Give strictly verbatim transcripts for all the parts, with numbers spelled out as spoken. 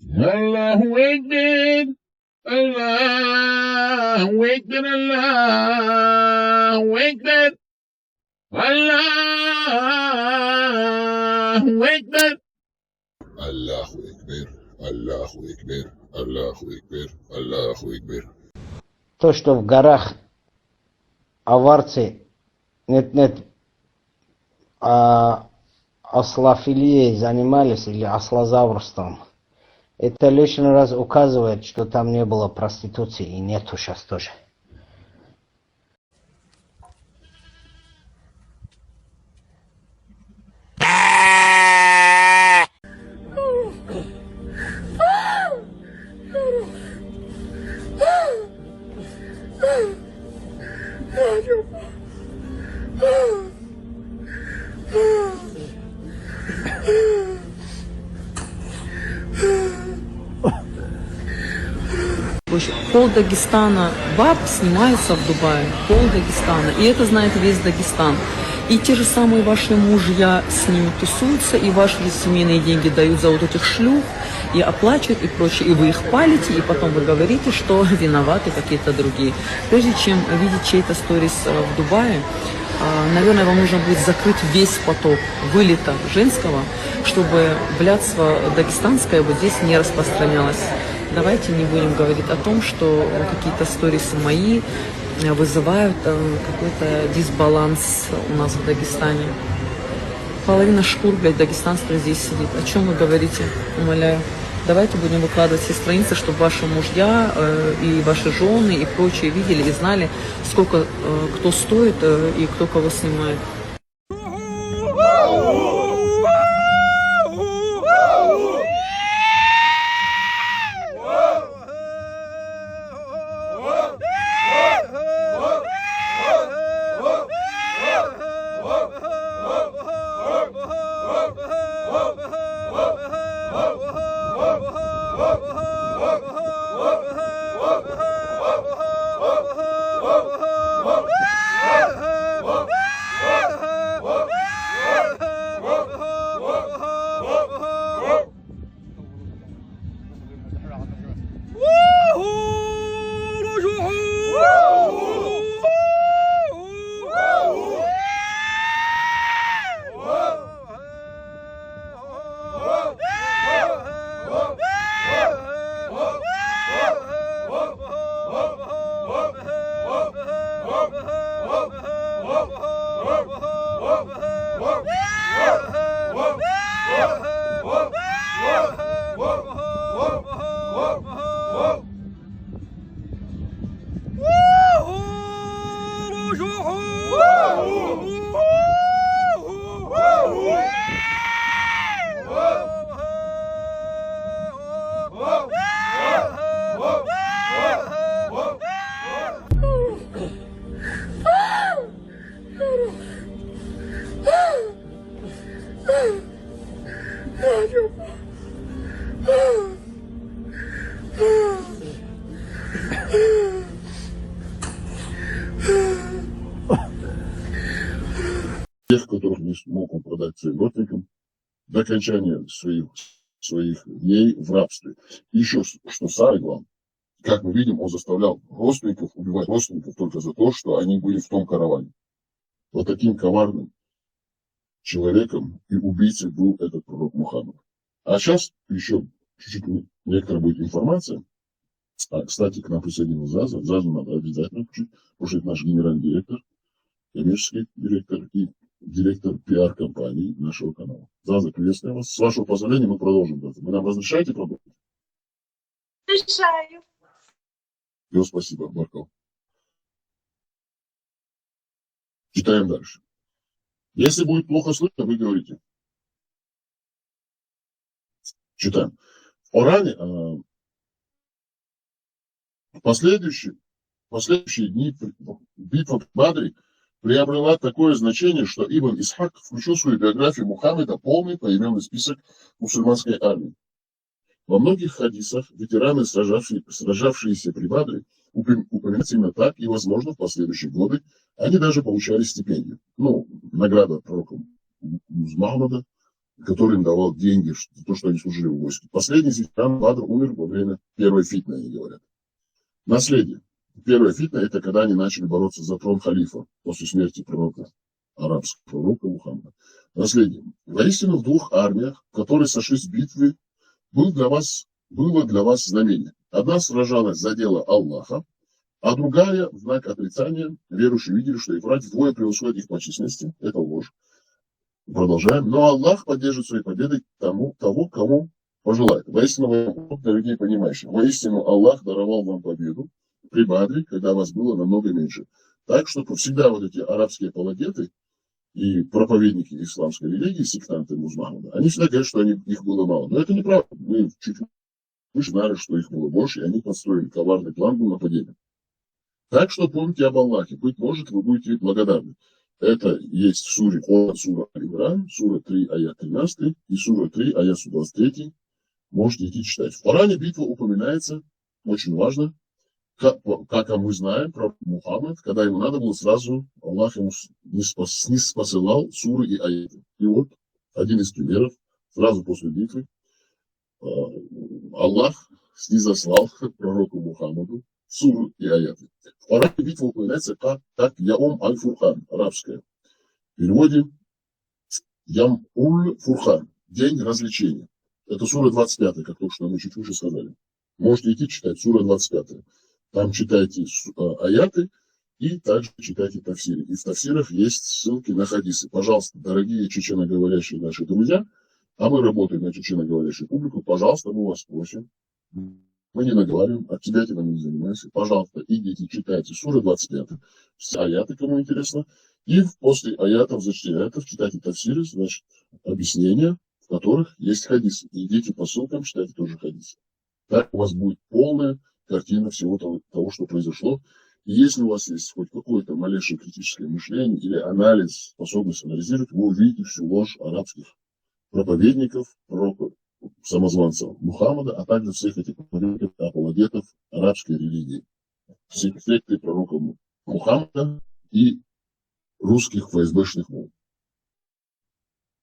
الله أكبر. الله أكبر. الله أكبر. الله أكبر. الله أكبر. الله أكبر. الله أكبر. الله أكبر. То, что в горах аварцы нет-нет, а, ослофилией занимались или ослозаврством, это лишний раз указывает, что там не было проституции и нету сейчас тоже. Пол Дагестана баб снимаются в Дубае. Пол Дагестана. И это знает весь Дагестан. И те же самые ваши мужья с ними тусуются, и ваши же семейные деньги дают за вот этих шлюх, и оплачивают, и прочее. И вы их палите, и потом вы говорите, что виноваты какие-то другие. Прежде чем видеть чей-то сторис в Дубае, наверное, вам нужно будет закрыть весь поток вылета женского, чтобы блядство дагестанское вот здесь не распространялось. Давайте не будем говорить о том, что какие-то сторисы мои вызывают какой-то дисбаланс у нас в Дагестане. Половина шкур, блядь, дагестанских здесь сидит. О чем вы говорите? Умоляю. Давайте будем выкладывать все страницы, чтобы ваши мужья и ваши жены и прочие видели и знали, сколько кто стоит и кто кого снимает. Тех, которых не смог он продать своим родственникам до окончания своих, своих дней в рабстве. И еще, что самое главное, как мы видим, он заставлял родственников убивать родственников только за то, что они были в том караване. Вот таким коварным человеком и убийцей был этот пророк Мухаммад. А сейчас еще чуть-чуть некоторая будет информация. А, кстати, к нам присоединился Заза. Зазу надо обязательно включить, потому что это наш генеральный директор, коммерческий директор и директор пиар-компании нашего канала. Заза, приветствуем вас. С вашего позволения мы продолжим. Заза. Вы нам разрешаете продолжить? Решаю. Все, спасибо, Баркал. Читаем дальше. Если будет плохо слышно, вы говорите. Читаем. В Оране э, последующие, последующие дни битва при Бадре приобрела такое значение, что Ибн Исхак включил в свою биографию Мухаммеда полный поименный список мусульманской армии. Во многих хадисах ветераны, сражавшиеся при Бадре, упоминаются именно так, и, возможно, в последующие годы они даже получали стипендию. Ну, награда пророка Мухаммада который им давал деньги за то, что они служили в войске. Последний из ветеранов Бадра умер во время первой фитны, они говорят. Наследие. Первая фитна — это когда они начали бороться за трон халифа после смерти пророка, арабского пророка Мухаммада. Наследие. Воистину, в двух армиях, которые сошлись в битве, был для вас, было для вас знамение. Одна сражалась за дело Аллаха, а другая, в знак отрицания, верующие видели, что их враг вдвое превосходит их по численности. Это ложь. Продолжаем. Но Аллах поддержит своей победой тому, того, кому пожелает. Воистину, вы для людей понимающих. Воистину, Аллах даровал вам победу при Бадре, когда вас было намного меньше. Так что всегда вот эти арабские апологеты и проповедники исламской религии, сектанты Музмахмада, они всегда говорят, что они, их было мало. Но это неправда. Мы чуть вы же знали, что их было больше, и они построили коварный план был нападения. Так что помните об Аллахе. Быть может, вы будете благодарны. Это есть в суре Коран, сура Аль-Имран, сура три, аят тринадцатый, и сура три, аят сто двадцать третий. Можете идти читать. В Коране битва упоминается, очень важно, как, как мы знаем, про Мухаммад, когда ему надо было сразу, Аллах ему не, спас, не спосылал суры и аяты. И вот один из примеров, сразу после битвы, Аллах снизослал пророку Мухаммаду суры и аяты. В Коране битва упоминается как, как Яум Аль-Фуркан, арабская. В переводе Ям Уль Фуркан, день развлечения. Это сура двадцать пятая, как только что мы чуть выше сказали. Можете идти читать, сура двадцать пятая. Там читайте аяты и также читайте тафсиры. И в тафсирах есть ссылки на хадисы. Пожалуйста, дорогие чеченоговорящие наши друзья, а мы работаем на чеченоговорящую публику, пожалуйста, мы вас просим. Мы не наговариваем, от тебя мы не занимаемся. Пожалуйста, идите, читайте сура двадцать пятая, все аяты, кому интересно. И после аятов, зачитания аятов, читайте тафсиры, значит, объяснения, в которых есть хадисы. Идите по ссылкам, читайте тоже хадисы. Так у вас будет полная картина всего того, того, что произошло. И если у вас есть хоть какое-то малейшее критическое мышление или анализ, способность анализировать, вы увидите всю ложь арабских проповедников, пророка, самозванца Мухаммада, а также всех этих проповедников и апологетов арабской религии, секты пророка Мухаммада и русских ФСБшных волн.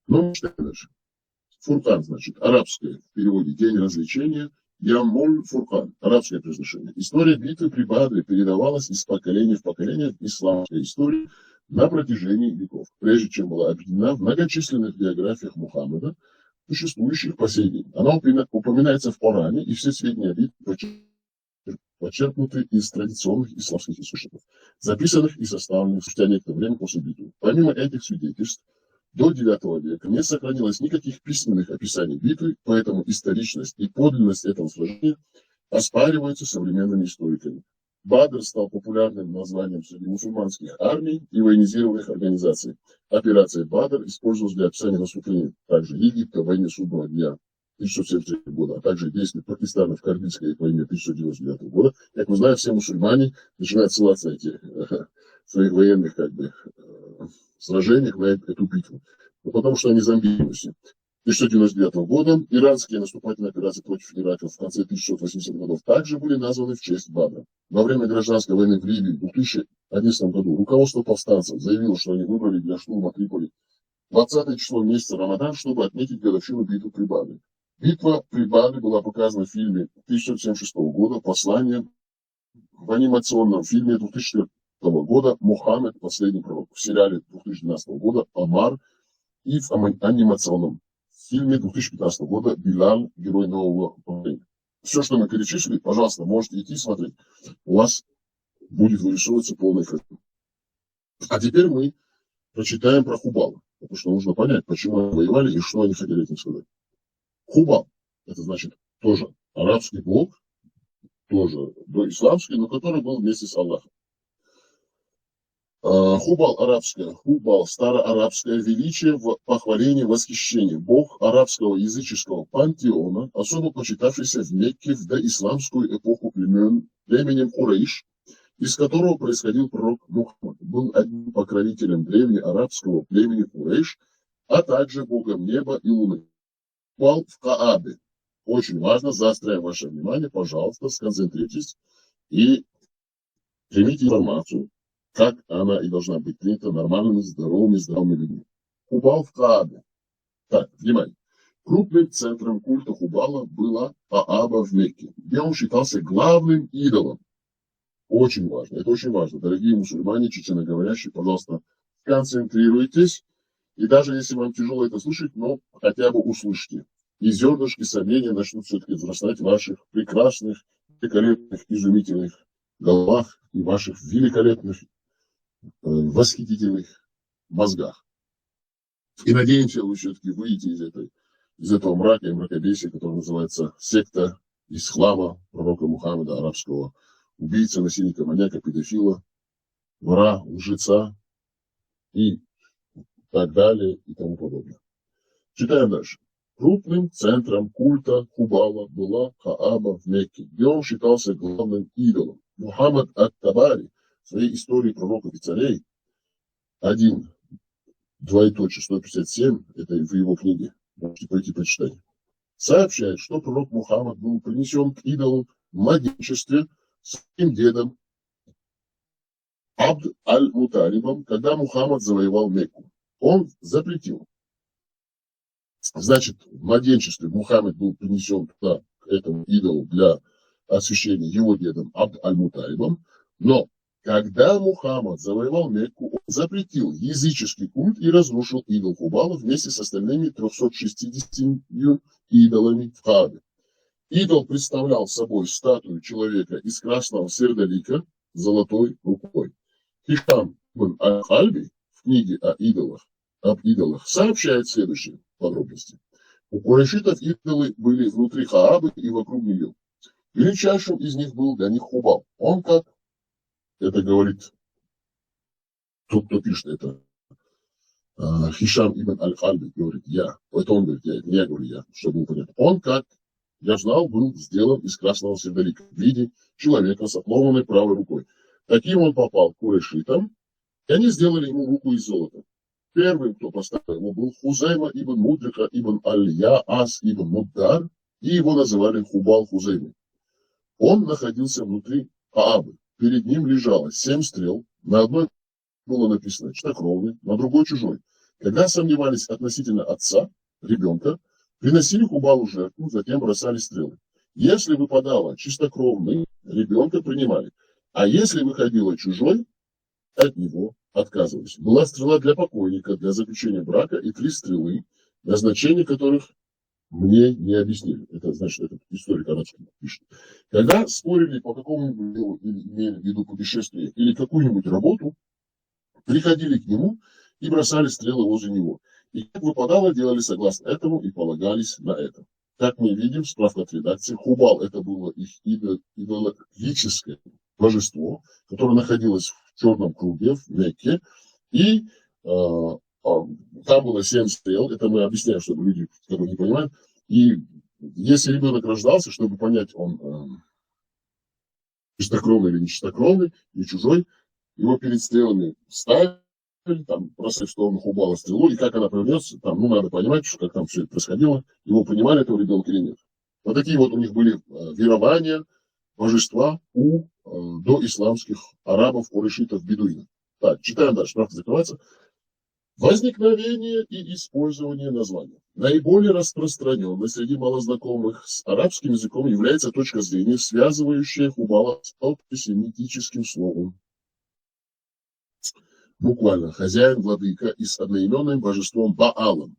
Ну, что дальше? Фуркан, значит, арабское в переводе «день развлечения», Ямуль Фуркан, арабское произношение. История битвы при Бадре передавалась из поколения в поколение в исламской истории на протяжении веков, прежде чем была объединена в многочисленных биографиях Мухаммада, существующих по сей день. Она упоминается в Коране, и все сведения о битве почерпнуты из традиционных исламских источников, записанных и составленных спустя некоторое время после битвы. Помимо этих свидетельств, до девятого века не сохранилось никаких письменных описаний битвы, поэтому историчность и подлинность этого сражения оспариваются современными историками. Бадр стал популярным названием среди мусульманских армий и военизированных организаций. Операция Бадр использовалась для описания наступления также Египта в войне Судного дня тысяча девятьсот семьдесят третьего года, а также действий Пакистана в Каргильской войне тысяча девятьсот девяносто девятого года. Как мы знаем, все мусульмане начинают ссылаться на эти своих военных как бы сражениях на эту битву. Ну, потому что они зомбируются. Тысяча девятьсот девяносто девятого года иранские наступательные операции против Ирака в конце тысяча девятьсот восьмидесятых годов также были названы в честь Бадра. Во время гражданской войны в Ливии в две тысячи одиннадцатом году руководство повстанцев заявило, что они выбрали для штурма Триполи двадцатое число месяца Рамадан, чтобы отметить годовщину битвы при Бадре. Битва при Бадре была показана в фильме тысяча девятьсот семьдесят шестого года, «Послание», в анимационном фильме две тысячи четвёртого года «Мухаммед. Последний пророк», в сериале две тысячи двенадцатого года «Омар» и в анимационном фильме две тысячи пятнадцатого года «Билаль. Герой нового поколения». Все, что мы перечислили, пожалуйста, можете идти смотреть. У вас будет вырисовываться полная картина. А теперь мы прочитаем про Хубала, потому что нужно понять, почему они воевали и что они хотели этим сказать. Хубал, это значит тоже арабский бог, тоже доисламский, но который был вместе с Аллахом. А, Хубал арабское, Хубал староарабское, величие, похваление, восхищение, бог арабского языческого пантеона, особо почитавшийся в Мекке в доисламскую эпоху племен, племенем Курейш, из которого происходил пророк Мухаммад, был одним покровителем древнеарабского племени Курейш, а также богом неба и луны. Хубал в Каабе. Очень важно, заостряем ваше внимание, пожалуйста, сконцентрируйтесь и примите информацию, как она и должна быть принята нормальными, здоровыми, здравыми людьми. Хубал в Каабе. Так, внимание. Крупным центром культа Хубала была Кааба в Мекке, где он считался главным идолом. Очень важно, это очень важно. Дорогие мусульмане, чеченоговорящие, пожалуйста, концентрируйтесь. И даже если вам тяжело это слышать, но хотя бы услышьте. И зернышки сомнения начнут все-таки взрастать в ваших прекрасных, великолепных, изумительных головах и ваших великолепных, э, восхитительных мозгах. И надеемся, вы все-таки выйдете из этой, из этого мрака и мракобесия, который называется секта ислама пророка Мухаммада арабского, убийца, насильника, маньяка, педофила, вора, лжеца и так далее и тому подобное. Читаем дальше. Крупным центром культа Хубала была Кааба в Мекке, где он считался главным идолом. Мухаммад ат-Табари в своей истории пророков и царей один, двоеточие, сто пятьдесят семь, это в его книге, можете пойти почитать, сообщает, что пророк Мухаммад был принесен к идолу в младенчестве своим дедом Абд аль-Муталибом, когда Мухаммад завоевал Мекку. Он запретил. Значит, в младенчестве Мухаммад был принесен туда, к этому идолу, для освящения его дедом Абд аль-Муталибом. Но когда Мухаммад завоевал Мекку, он запретил языческий культ и разрушил идол Хубала вместе с остальными трёхсот шестидесятью идолами в Каабе. Идол представлял собой статую человека из красного сердолика с золотой рукой. Хишам ибн аль-Кальби в книге о идолах, об идолах сообщает следующие подробности. У курайшитов идолы были внутри Каабы и вокруг нее. Величайшим из них был для них Хубал. Он как, это говорит тот, кто пишет это, а, Хишам ибн аль-Кальби, говорит, я. Это он говорит, я, это не я говорю, я, чтобы было понятно. Он, как я знал, был сделан из красного сердолика в виде человека с отломанной правой рукой. Таким он попал к курайшитам, и они сделали ему руку из золота. Первым, кто поставил его, был Хузайма ибн Мудрика ибн аль-Яас ибн Муддар, и его называли Хубал Хузайма. Он находился внутри Каабы. Перед ним лежало семь стрел, на одной было написано «чистокровный», на другой «чужой». Когда сомневались относительно отца ребенка, приносили Хубалу жертву, затем бросали стрелы. Если выпадало «чистокровный», ребенка принимали, а если выходило «чужой», от него отказывались. Была стрела для покойника, для заключения брака и три стрелы, назначение которых мне не объяснили. Это, значит, этот историк арабский пишет. Когда спорили, по какому делу, или имели в виду путешествие или какую-нибудь работу, приходили к нему и бросали стрелы возле него. И как выпадало, делали согласно этому и полагались на это. Как мы видим, справка от редакции, Хубал — это было их идо- идолологическое божество, которое находилось в черном круге в Мекке, и э, а, там было семь стрел, это мы объясняем, чтобы люди, которые не понимают, и если ребенок рождался, чтобы понять, он э, чистокровный или не чистокровный, не чужой, его перед стрелами ставили, там, бросали в сторону Хубала стрелу, и как она повернется, там, ну, надо понимать, что, как там все это происходило, его понимали этого ребенка или нет. Вот такие вот у них были э, верования, божества у э, доисламских арабов, курайшитов, бедуинов. Так, читаем дальше, справка закрывается. Возникновение и использование названия. Наиболее распространенной среди малознакомых с арабским языком является точка зрения, связывающая Хубала с антисемитическим словом. Буквально «хозяин, владыка» и с одноименным божеством Баалом.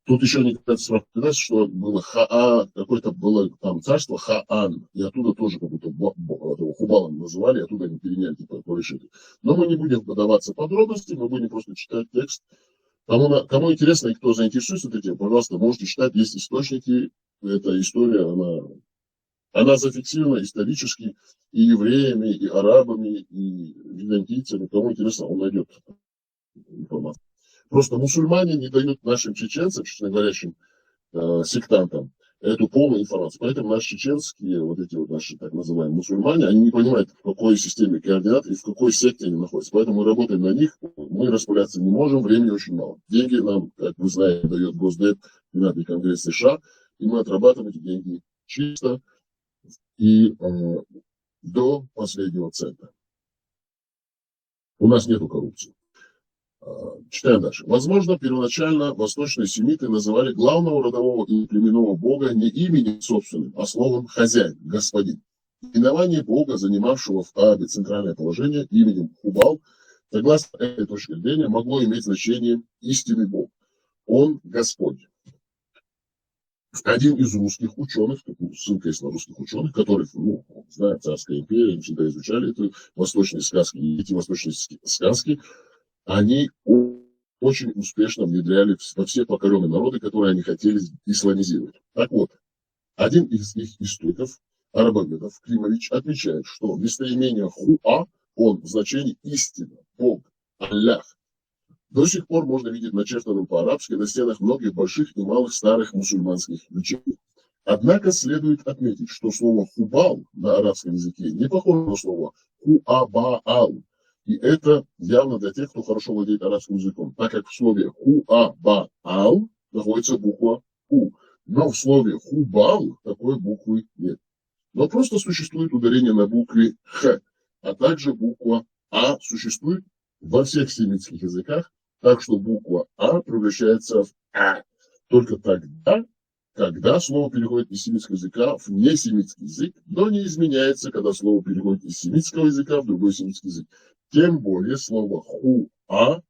Тут еще не как раз, что было Хаа, какое-то было там царство Хаан, и оттуда тоже как будто бо- бо- этого Хубала называли, оттуда они переняли, типа, курайшиты. Но мы не будем поддаваться подробности, мы будем просто читать текст. Кому, на- кому интересно и кто заинтересуется этим, пожалуйста, можете читать, есть источники, эта история, она, она зафиксирована исторически и евреями, и арабами, и византийцами. Кому интересно, он найдет информацию. Просто мусульмане не дают нашим чеченцам, чеченоговорящим э, сектантам, эту полную информацию. Поэтому наши чеченские, вот эти вот наши так называемые мусульмане, они не понимают, в какой системе координат и в какой секте они находятся. Поэтому мы работаем на них, мы расплавляться не можем, времени очень мало. Деньги нам, как вы знаете, дает Госдеп, Финансовый конгресс США, и мы отрабатываем эти деньги чисто и э, до последнего цента. У нас нету коррупции. Читаем дальше. Возможно, первоначально восточные семиты называли главного родового и племенного бога не именем собственным, а словом «хозяин», «господин». Именование бога, занимавшего в Арабии центральное положение, именем Хубал, согласно этой точке зрения, могло иметь значение «истинный бог». Он Господь. Один из русских ученых, тут ссылка есть на русских ученых, которые, ну, знают, царская империя, они всегда изучали это, восточные сказки, и эти восточные ски- сказки, они о- очень успешно внедряли в- во все покоренные народы, которые они хотели исламизировать. Так вот, один из их историков, арабоведов, Климович, отмечает, что местоимение «хуа», он в значении «истина», «бог», «аллах», до сих пор можно видеть начертанным по-арабски на стенах многих больших и малых старых мусульманских мечетей. Однако следует отметить, что слово «хубал» на арабском языке не похоже на слово «хуабаал». И это явно для тех, кто хорошо владеет арабским языком, так как в слове «хуабаал» находится буква «у», но в слове «хубал» такой буквы нет. Но просто существует ударение на букве «х», а также буква «а» существует во всех семитских языках, так что буква «а» превращается в «а» только тогда, когда слово переходит из семитского языка в несемитский язык, но не изменяется, когда слово переходит из семитского языка в другой семитский язык. Тем более слово «хуа»,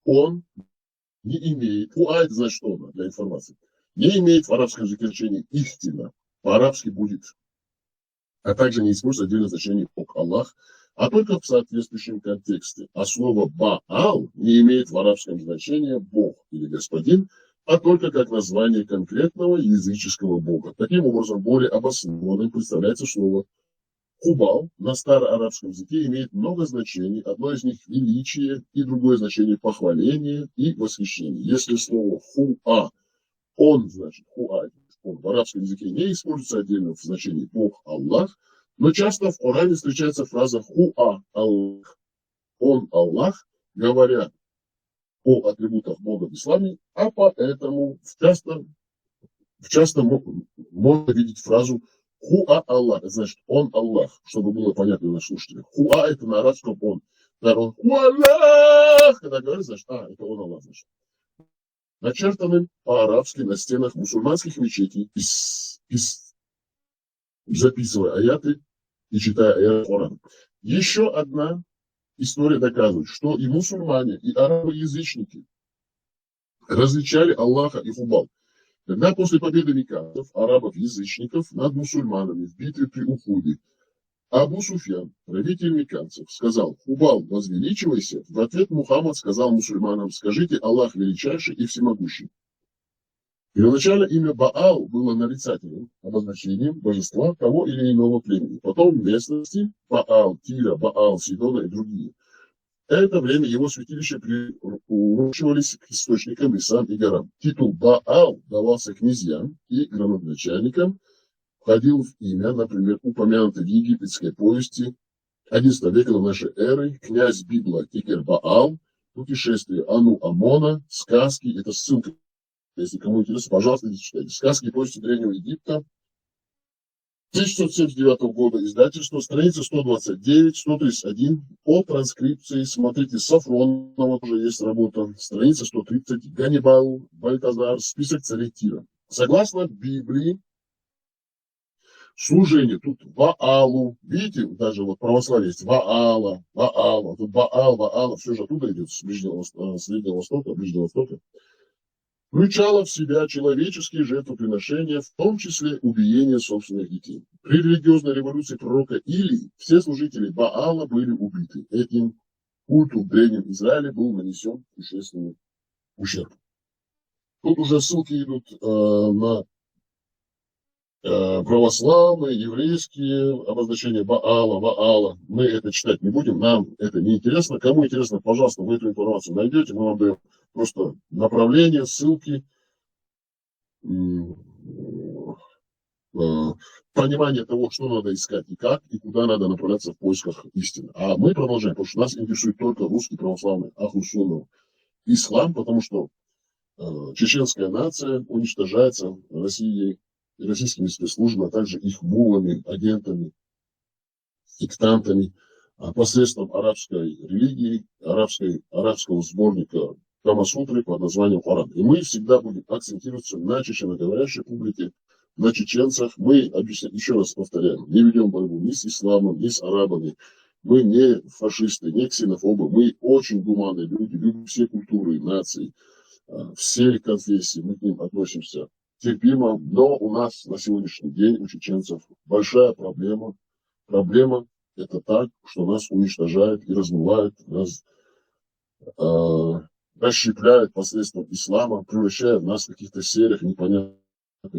он не имеет, «хуа» — это значит «он», для информации, не имеет в арабском языке значения «истина». По-арабски будет, а также не используется отдельное значение «бог», «Аллах», а только в соответствующем контексте. А слово «баал» не имеет в арабском значении «бог» или «господин», а только как название конкретного языческого бога. Таким образом, более обоснованным представляется слово «хубал» на староарабском языке имеет много значений. Одно из них — величие, и другое значение — похваление и восхищение. Если слово «хуа», он, значит, «хуа», он в арабском языке не используется отдельно в значении «бог», «Аллах», но часто в Коране встречается фраза «хуа Аллах», «он Аллах», говоря о атрибутах Бога в исламе, а поэтому в часто, в часто мо- можно видеть фразу «хуа Аллах», это значит «он Аллах», чтобы было понятно нашим слушателям. «Хуа» — это на арабском «он». Когда он «хуа Аллах», когда говорит, значит, а, это он Аллах, значит. Начертанным по-арабски на стенах мусульманских мечетей, из, из, записывая аяты и читая аяты Корана. Еще одна история доказывает, что и мусульмане, и арабы-язычники различали Аллаха и Хубал. Когда после победы мекканцев, арабов-язычников, над мусульманами в битве при Ухуде Абу Суфьян, правитель мекканцев, сказал: «Хубал, возвеличивайся», в ответ Мухаммад сказал мусульманам: «Скажите: Аллах величайший и всемогущий». Первоначально имя Баал было нарицательным обозначением божества того или иного племени. Потом в местности Баал, Тира, Баал, Сидона и другие. Это время его святилища приурочивались к источникам, лесам и горам. Титул Баал давался князьям и градоначальникам, входил в имя, например, упомянутый в египетской повести одиннадцатого века до нашей эры князь Библа Тикер Баал, путешествие Ану Амона, сказки, это ссылка, если кому интересно, пожалуйста, идите читайте. Сказки и повести Древнего Египта, тысяча девятьсот семьдесят девятого года издательство, страница сто двадцать девять, сто тридцать один, по транскрипции, смотрите, Сафронова тоже есть работа, страница сто тридцать, Ганнибал, Бальтазар, список царей Тира. Согласно Библии, служение тут Ваалу, видите, даже вот православие есть Ваала, Ваала, тут Баал, Ваала, все же оттуда идет, с Ближнего Вос- э, Среднего Востока, Ближнего Востока, включало в себя человеческие жертвоприношения, в том числе убиение собственных детей. При религиозной революции пророка Илии все служители Баала были убиты. Этим культу в Древнем Израиле был нанесен существенный ущерб. Тут уже ссылки идут э, на э, православные, еврейские обозначения Баала, Ваала. Мы это читать не будем, нам это не интересно. Кому интересно, пожалуйста, вы эту информацию найдете, мы вам даем просто направление, ссылки, м, э, понимание того, что надо искать и как, и куда надо направляться в поисках истины. А мы продолжаем, потому что нас интересует только русский православный Ахлу Сунна ислам, потому что э, чеченская нация уничтожается Россией, российскими спецслужбами, а также их мулами, агентами, сектантами. а, посредством арабской религии, арабской, арабского сборника Камасутры под названием Коран. И мы всегда будем акцентироваться на чеченоговорящей публике, на чеченцах. Мы, объясня-, еще раз повторяем, не ведем борьбу ни с исламом, ни с арабами. Мы не фашисты, не ксенофобы. Мы очень гуманные люди, любим все культуры и нации, а, все конфессии. Мы к ним относимся терпимо. Но у нас на сегодняшний день, у чеченцев, большая проблема. Проблема — это так, что нас уничтожают и размывают, нас, э, расщепляют посредством ислама, превращая нас в каких-то серых, непонятных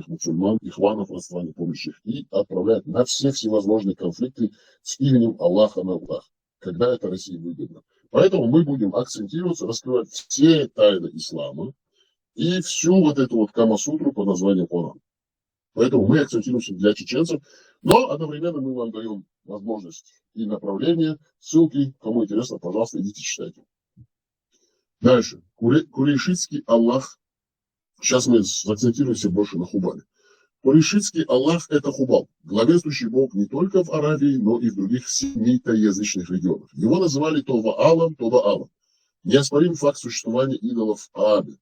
мусульман, ихванов, родства, не помнящих, и отправляют на все всевозможные конфликты с именем Аллаха на устах, когда это России выгодно. Поэтому мы будем акцентироваться, раскрывать все тайны ислама и всю вот эту вот Камасутру под названием Коран. Поэтому мы акцентируемся для чеченцев, но одновременно мы вам даем возможность и направление, ссылки, кому интересно, пожалуйста, идите читайте. Дальше. Куре- Курейшитский Аллах. Сейчас мы акцентируемся больше на Хубале. Курейшитский Аллах — это Хубал, главенствующий бог не только в Аравии, но и в других семитоязычных регионах. Его называли то Ваалом, то Баалом. Неоспорим факт существования идолов в Аравии.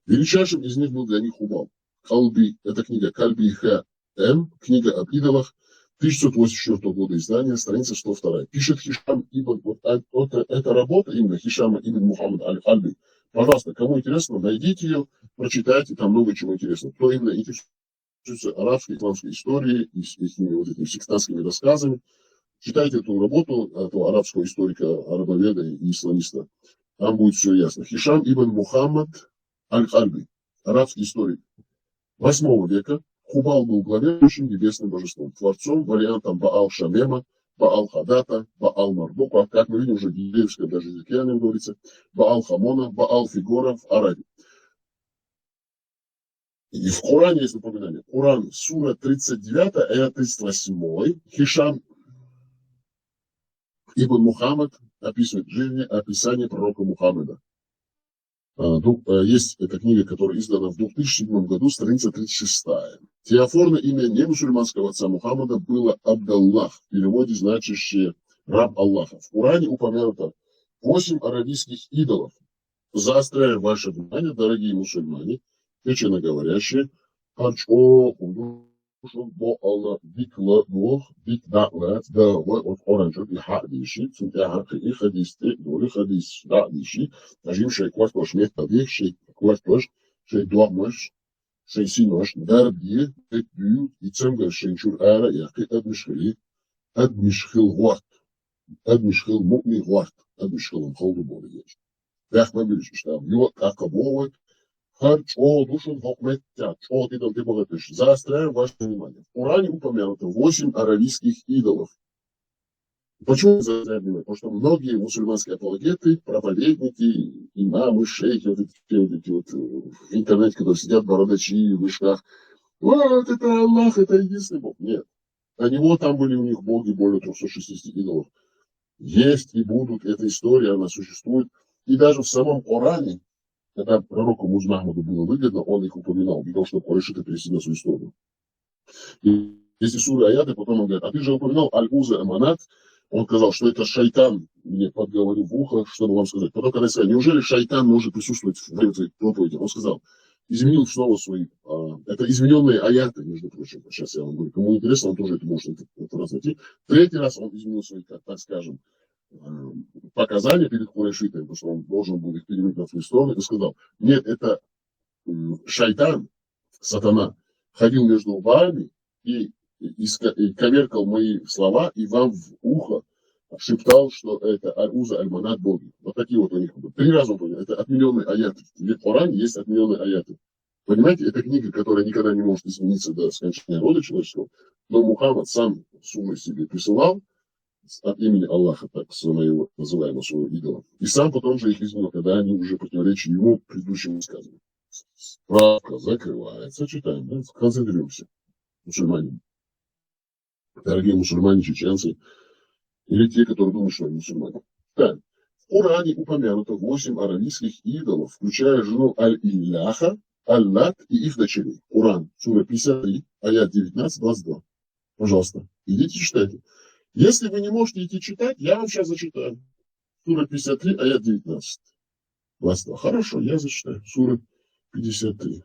Величайшим из них был для них Хубал. Кальби, это книга Кальби Х М, книга об идолах, тысяча девятьсот восемьдесят четвёртого года издания, страница сто вторая. Пишет Хишам ибн, вот, а, вот эта работа именно Хишама ибн Мухаммад Аль-Кальби. Пожалуйста, кому интересно, найдите ее, прочитайте, там много чего интересного. Кто именно интересуется арабской, исламской историей и с этими вот этими сектантскими рассказами, читайте эту работу этого арабского историка, арабоведа и исламиста. Там будет все ясно. Хишам ибн Мухаммад Аль-Кальби, арабский историк восьмого века. Хубал был главенствующим небесным божеством, творцом, вариантом Баал-Шамема, Баал-Хадата, Баал-Мардука, как мы видим, уже в еврейском даже языке о нем говорится, Баал-Хамона, Баал-Фигора в Аравии. И в Коране есть упоминание. Коран, сура тридцать девятая, аят тридцать восьмой. Хишам ибн Мухаммад описывает жизнь, описание пророка Мухаммада. А, ну, э, есть эта книга, которая издана в две тысячи седьмом году, страница тридцать шестая. Теофорное имя немусульманского отца Мухаммада было Абдаллах, в переводе значащее «раб Аллаха». В Коране упомянуто восемь аравийских идолов. Заостряю ваше внимание, дорогие мусульмане, чеченоговорящие, харчо, кундуш, бо алла, бикла, дух, бик дагла, да, вот, вот, оранжер, и ха диши, цунтя ха и хадис, и дури хадис, да диши, ажим шей кварт ваш мет, да дих шей кварт ваш, шей дуамаш, шей синош, дар ди, эт дю, и цемга шей чур ара, я хи адмишхили, адмишхил гварт, адмишхил мукни гварт, адмишхил ам халду боли еш. Бяхма билиш иштам. Юа кака боват. Хар чо душун хокмет тя. Чо ти дам ти богатыш. Заостряю ваше внимание. В Коране упомянуто восемь аравийских идолов. Почему заостряю внимание? Потому что многие мусульманские апологеты, проповедники, имамы, шейхи, вот эти, вот эти вот, э, в интернете, которые сидят, бородачи в мешках. Вот это Аллах, это единственный Бог. Нет. До него там были у них боги, более трёхсот шестидесяти идолов. Есть и будут, эта история, она существует. И даже в самом Коране, когда пророку Муз Махмуду было выгодно, он их упоминал, для того, чтобы курайшиты перейти на свою сторону. И эти суры, аяты, потом он говорит: «А ты же упоминал Аль-Уза и Манат». Он сказал, что это шайтан мне подговорил в ухо, чтобы вам сказать. Потом, когда я сказал: «Неужели шайтан может присутствовать в твоей проповеди?» Он сказал, изменил снова свои, а, это измененные аяты, между прочим. Сейчас я вам говорю, кому интересно, он тоже это может, это, это раз найти. Третий раз он изменил свои, как, так скажем, э, показания перед курайшитами, потому что он должен был их перевернуть на свою сторону, и сказал: «Нет, это, м, шайтан, сатана, ходил между вами и, и, иска- и коверкал мои слова, и вам в ухо шептал, что это Аль-Уза, Аль-Манат боги». Вот такие вот у них были. Три раза он говорил, это отмененные аяты. В Коране есть отмененные аяты. Понимаете, это книга, которая никогда не может измениться до скончания рода человеческого. Но Мухаммад сам сумму себе присылал от имени Аллаха, так своего называемого, своего идола. И сам потом же их изменил, когда они уже противоречили ему предыдущему сказанному. Справка закрывается, читаем, да? Концентрируемся. Мусульмане. Дорогие мусульмане, чеченцы, или те, которые думают, что они мусульмане. Так, в Коране упомянуто восемь аравийских идолов, включая жену Аль-Илляха, Аль-Лат и их дочерей. Коран, сура пятьдесят три, аят девятнадцать, двадцать два. Пожалуйста, идите читайте. Если вы не можете идти читать, я вам сейчас зачитаю. Сура пятьдесят три, аят девятнадцать. Раз, два. Хорошо, я зачитаю. Сура пятьдесят три.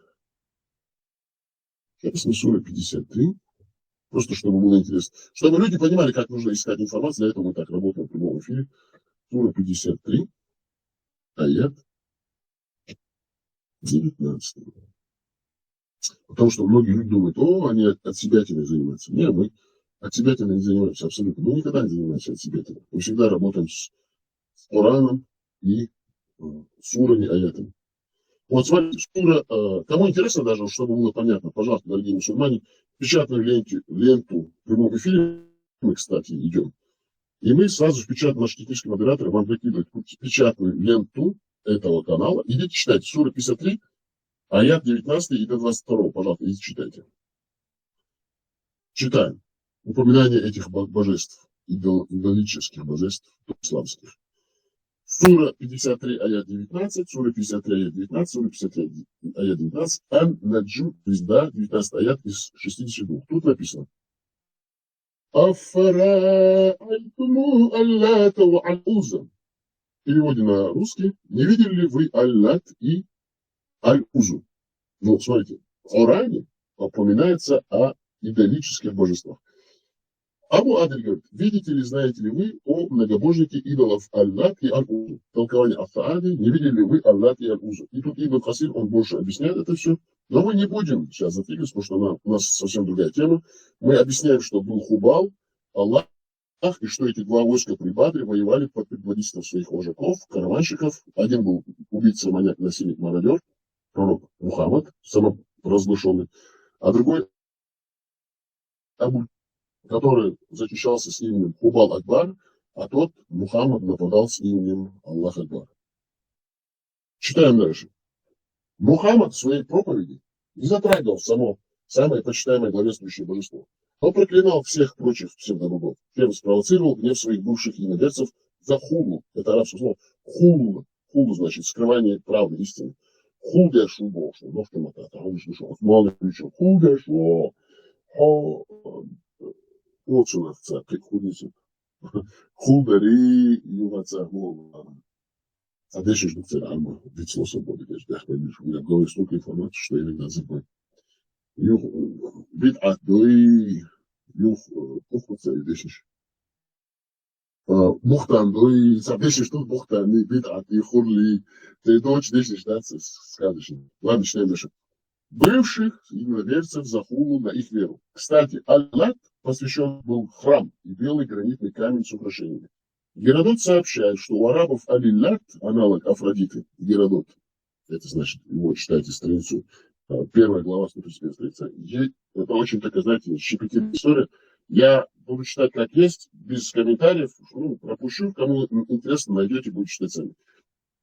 Сейчас мы сура пятьдесят три. Просто чтобы было интересно. Чтобы люди понимали, как нужно искать информацию, для этого мы так работаем в прямом эфире. Сура пятьдесят три, аят девятнадцать. Потому что многие люди думают, о, они от, от себятины занимаются. Нет, мы от себятины не занимаемся абсолютно. Мы никогда не занимаемся от себятины. Мы всегда работаем с, с Кораном и э, сурами, аятами. Вот смотрите, сура, э, кому интересно даже, чтобы было понятно, пожалуйста, дорогие мусульмане, печатную ленту, ленту в прямом эфире мы, кстати, идем. И мы сразу в печатном, наш технический модератор вам выкидывает печатную ленту этого канала. Идите читайте. Сура пятьдесят три, аят девятнадцатый и до двадцать второго. Пожалуйста, идите читайте. Читаем. Упоминание этих бо- божеств, идол- идолических божеств исламских. Сура пятьдесят три, аят девятнадцать, сура пятьдесят три, аят девятнадцать, сура пятьдесят три, аят девятнадцать. Ан-Наджм, звезда, девятнадцатый аят из шестидесяти двух. Тут написано: «Афараайтуму аллата ва аль-Узза». В переводе на русский: «Не видели ли вы Аллат и Аль-Узу?» Ну, смотрите, в Коране упоминается о идолических божествах. Абу Адель говорит: «Видите ли, знаете ли вы, о многобожники идолов Аллат и Аль-Узу?» Толкование Ас-Саади: «Не видели ли вы Аллат и Аль-Узу?» И тут Ибн Касир, он больше объясняет это все. Но мы не будем сейчас зацикливаться, потому что она, у нас совсем другая тема. Мы объясняем, что был Хубал, Аллах, и что эти два войска при Бадре воевали под предводительством своих вожаков, караванщиков. Один был убийца, маньяк, насильник, мародер, пророк Мухаммад, самопровозглашенный, а другой Абу, который защищался с именем Хубал Акбар, а тот Мухаммад нападал с именем Аллах Акбар. Читаем дальше. Мухаммад в своей проповеди не затрагивал само самое почитаемое главенствующее божество, но проклинал всех прочих псевдобогов, чем спровоцировал гнев своих бывших единоверцев за хулу. Это арабское слово. Хул. Хулу значит скрывание правды, истины. Хул дешо бошо, нохты матата, он же дошо, мало ли что. Хул дешо, хо, вот что надо, хул дешо. Хул дари, югаца, хул. А дальше жду цель, альма, ведь слово свободы, конечно, да, поймешь, у меня в голове столько информации, что я иногда забываю. Юх, бит ат дой, юх, э, пухуца и дальше. Э, бухтан дой, сам дальше что бухтан, не бит ат, и хурли, ты дочь дальше ждаться сказочно. Ладно, читаем дальше. Бывших единоверцев за хулу на их веру. Кстати, Аллат посвящен был храм и белый гранитный камень с украшениями. Геродот сообщает, что у арабов Алилат, аналог Афродиты, Геродот, это значит, его читайте страницу, э, первая глава, сто тридцать первая страница. Е- Это очень такая, знаете, щепетильная история. Я буду читать как есть, без комментариев, ну, пропущу, кому ин- интересно, найдете, будете читать сами.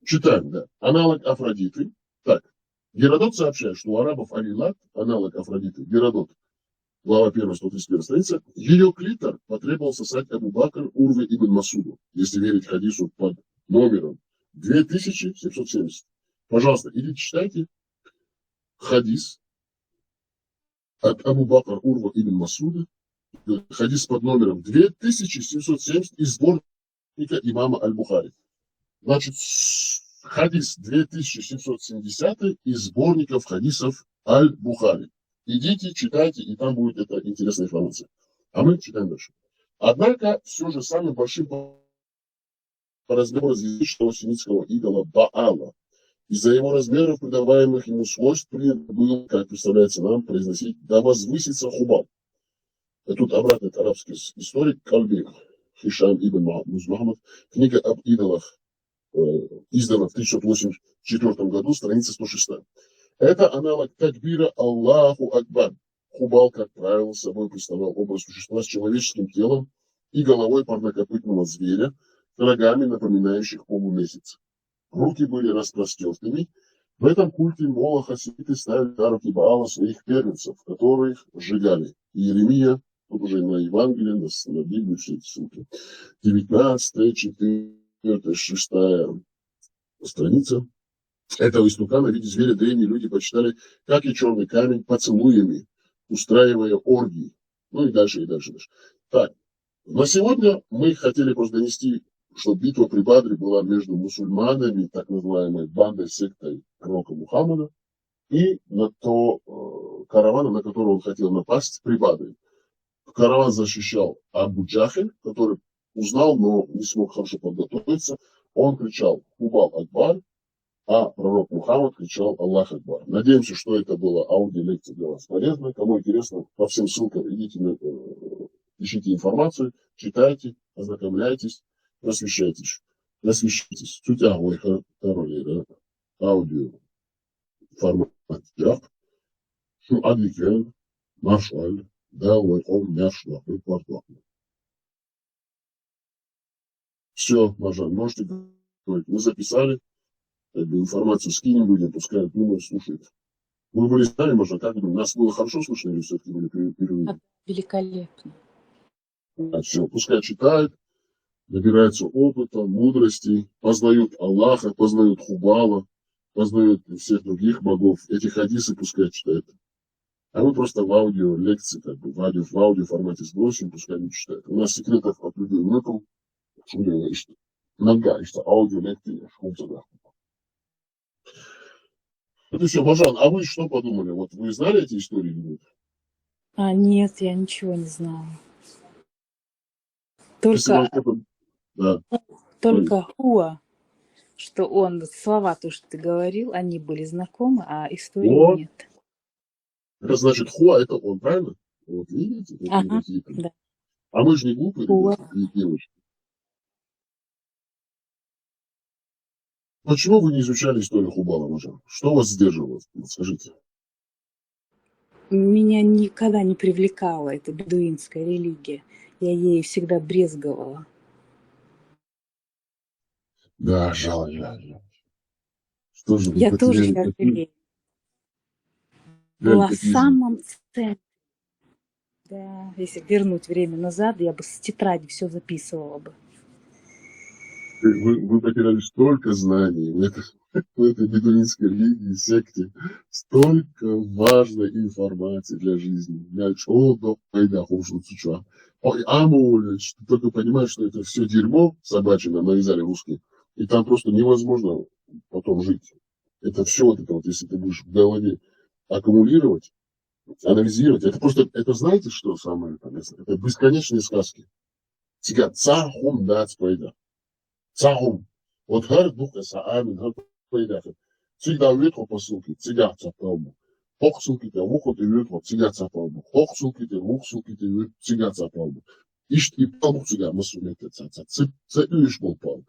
Читаем, да. Аналог Афродиты. Так, Геродот сообщает, что у арабов Алилат, аналог Афродиты, Геродот, глава первая, сто тридцать первая страница, ее клитор потребовал сосать Абу Бакр Урве ибн Масуду, если верить хадису под номером две тысячи семьсот семьдесят. Пожалуйста, идите читайте хадис от Абу Бакр Урва ибн Масуда, хадис под номером две тысячи семьсот семьдесят из сборника имама Аль-Бухари. Значит, с- хадис две тысячи семьсот семьдесят из сборников хадисов Аль-Бухари. Идите, читайте, и там будет эта интересная информация. А мы читаем дальше. Однако, все же самым большим по по размеру различного суннитского идола Баала. Из-за его размеров, придаваемых ему свойств, принято было, как представляется нам, произносить: «Да возвысится Хубал». И тут обратно арабский с- историк Кальби Хишам ибн Ма- Муз Мухаммад, книга об идолах, э, издана в тысяча девятьсот восемьдесят четвёртом году, страница сто шестая. Это аналог такбира «Аллаху Акбар». Хубал, как правило, собой представлял образ существа с человеческим телом и головой парнокопытного зверя, с рогами, напоминающих полумесяц. Руки были распростертыми. В этом культе молохаситы ставили на руки Баала своих первенцев, которых сжигали. Иеремия, тут уже на Евангелие, на, с- на Библию, все эти ссылки. Девятнадцатая, четвёртая, шестая страница. Этого истукана в виде зверя древние люди почитали, как и черный камень, поцелуями, устраивая оргии. Ну и дальше, и дальше, дальше. Так, На сегодня мы хотели просто донести, что битва при Бадре была между мусульманами, так называемой бандой, сектой пророка Мухаммада, и на то э, каравана, на который он хотел напасть при Бадре. Караван защищал Абу Джахль, который узнал, но не смог хорошо подготовиться. Он кричал: «Хубал Акбар», а пророк Мухаммад кричал: «Аллах Акбар». Надеемся, что это была аудиолекция для вас полезна. Кому интересно, по всем ссылкам идите, на, э, ищите информацию, читайте, ознакомляйтесь, просвещайтесь. Просвещайтесь. Суть а, ой, хо-, король, да? Аудио формат. Шо адике, маршал, да, ой, он, маршал, ой, пардон. Все, Маржан, можете говорить. Мы записали, как бы, информацию скинем людям, пускай думают, слушают. Вы были с нами, Маржан, как вы думаете, нас было хорошо слышно или все-таки были пере- перерывы? Великолепно. Все, пускай читают, набираются опыта, мудрости, познают Аллаха, познают Хубала, познают всех других богов. Эти хадисы пускай читают. А мы просто в аудио лекции, как бы в аудио, в аудио формате сбросим, пускай они читают. У нас секретов от людей нету. Шумно, иште. Нога, иште аудио лекции, шумно, да. Это все, Маржан, а вы что подумали? Вот вы знали эти истории или нет? А, нет, я ничего не знала. Если Только, вам что-то... Да. только хуа, что он, слова, то, что ты говорил, они были знакомы, а истории Вот. Нет. Это значит, хуа, это он, правильно? Вот, видите, какие Ага, какие-то. Да. А мы же не глупые, Хуа. Ребята, и девочки. Почему вы не изучали историю Хубала, Маржан? Что вас сдерживало? Вот скажите. Меня никогда не привлекала эта бедуинская религия. Я ею всегда брезговала. Да, жаль, жаль, жаль. Что же вы Я тоже потеряли сейчас такие жалею. Жаль, Была в какие самом центре. Да, если вернуть время назад, я бы с тетради все записывала бы. Вы, вы потеряли столько знаний в этой, в этой бедуинской религии, секте, столько важной информации для жизни. Я чё, да, пайда, хорошо, ты чё? Ой, а мол, ты только понимаешь, что это все дерьмо собачье нам навязали русские, и там просто невозможно потом жить. Это все вот это вот, если ты будешь в голове аккумулировать, анализировать, это просто, это знаете, что самое интересное? Это бесконечные сказки. Цигат сахум дац пайда. Сахум. Вот гар духа са амин, гар пайда. Цигда вет по ссылке, цигат са палму. Хок ссылке, да, вухот и вет, цигат са палму. Хок ссылке, да, вух ссылке, да, вет, цигат са палму. Ишт и палму цига масумета ца, ца, ца, ца, уйш бол пал.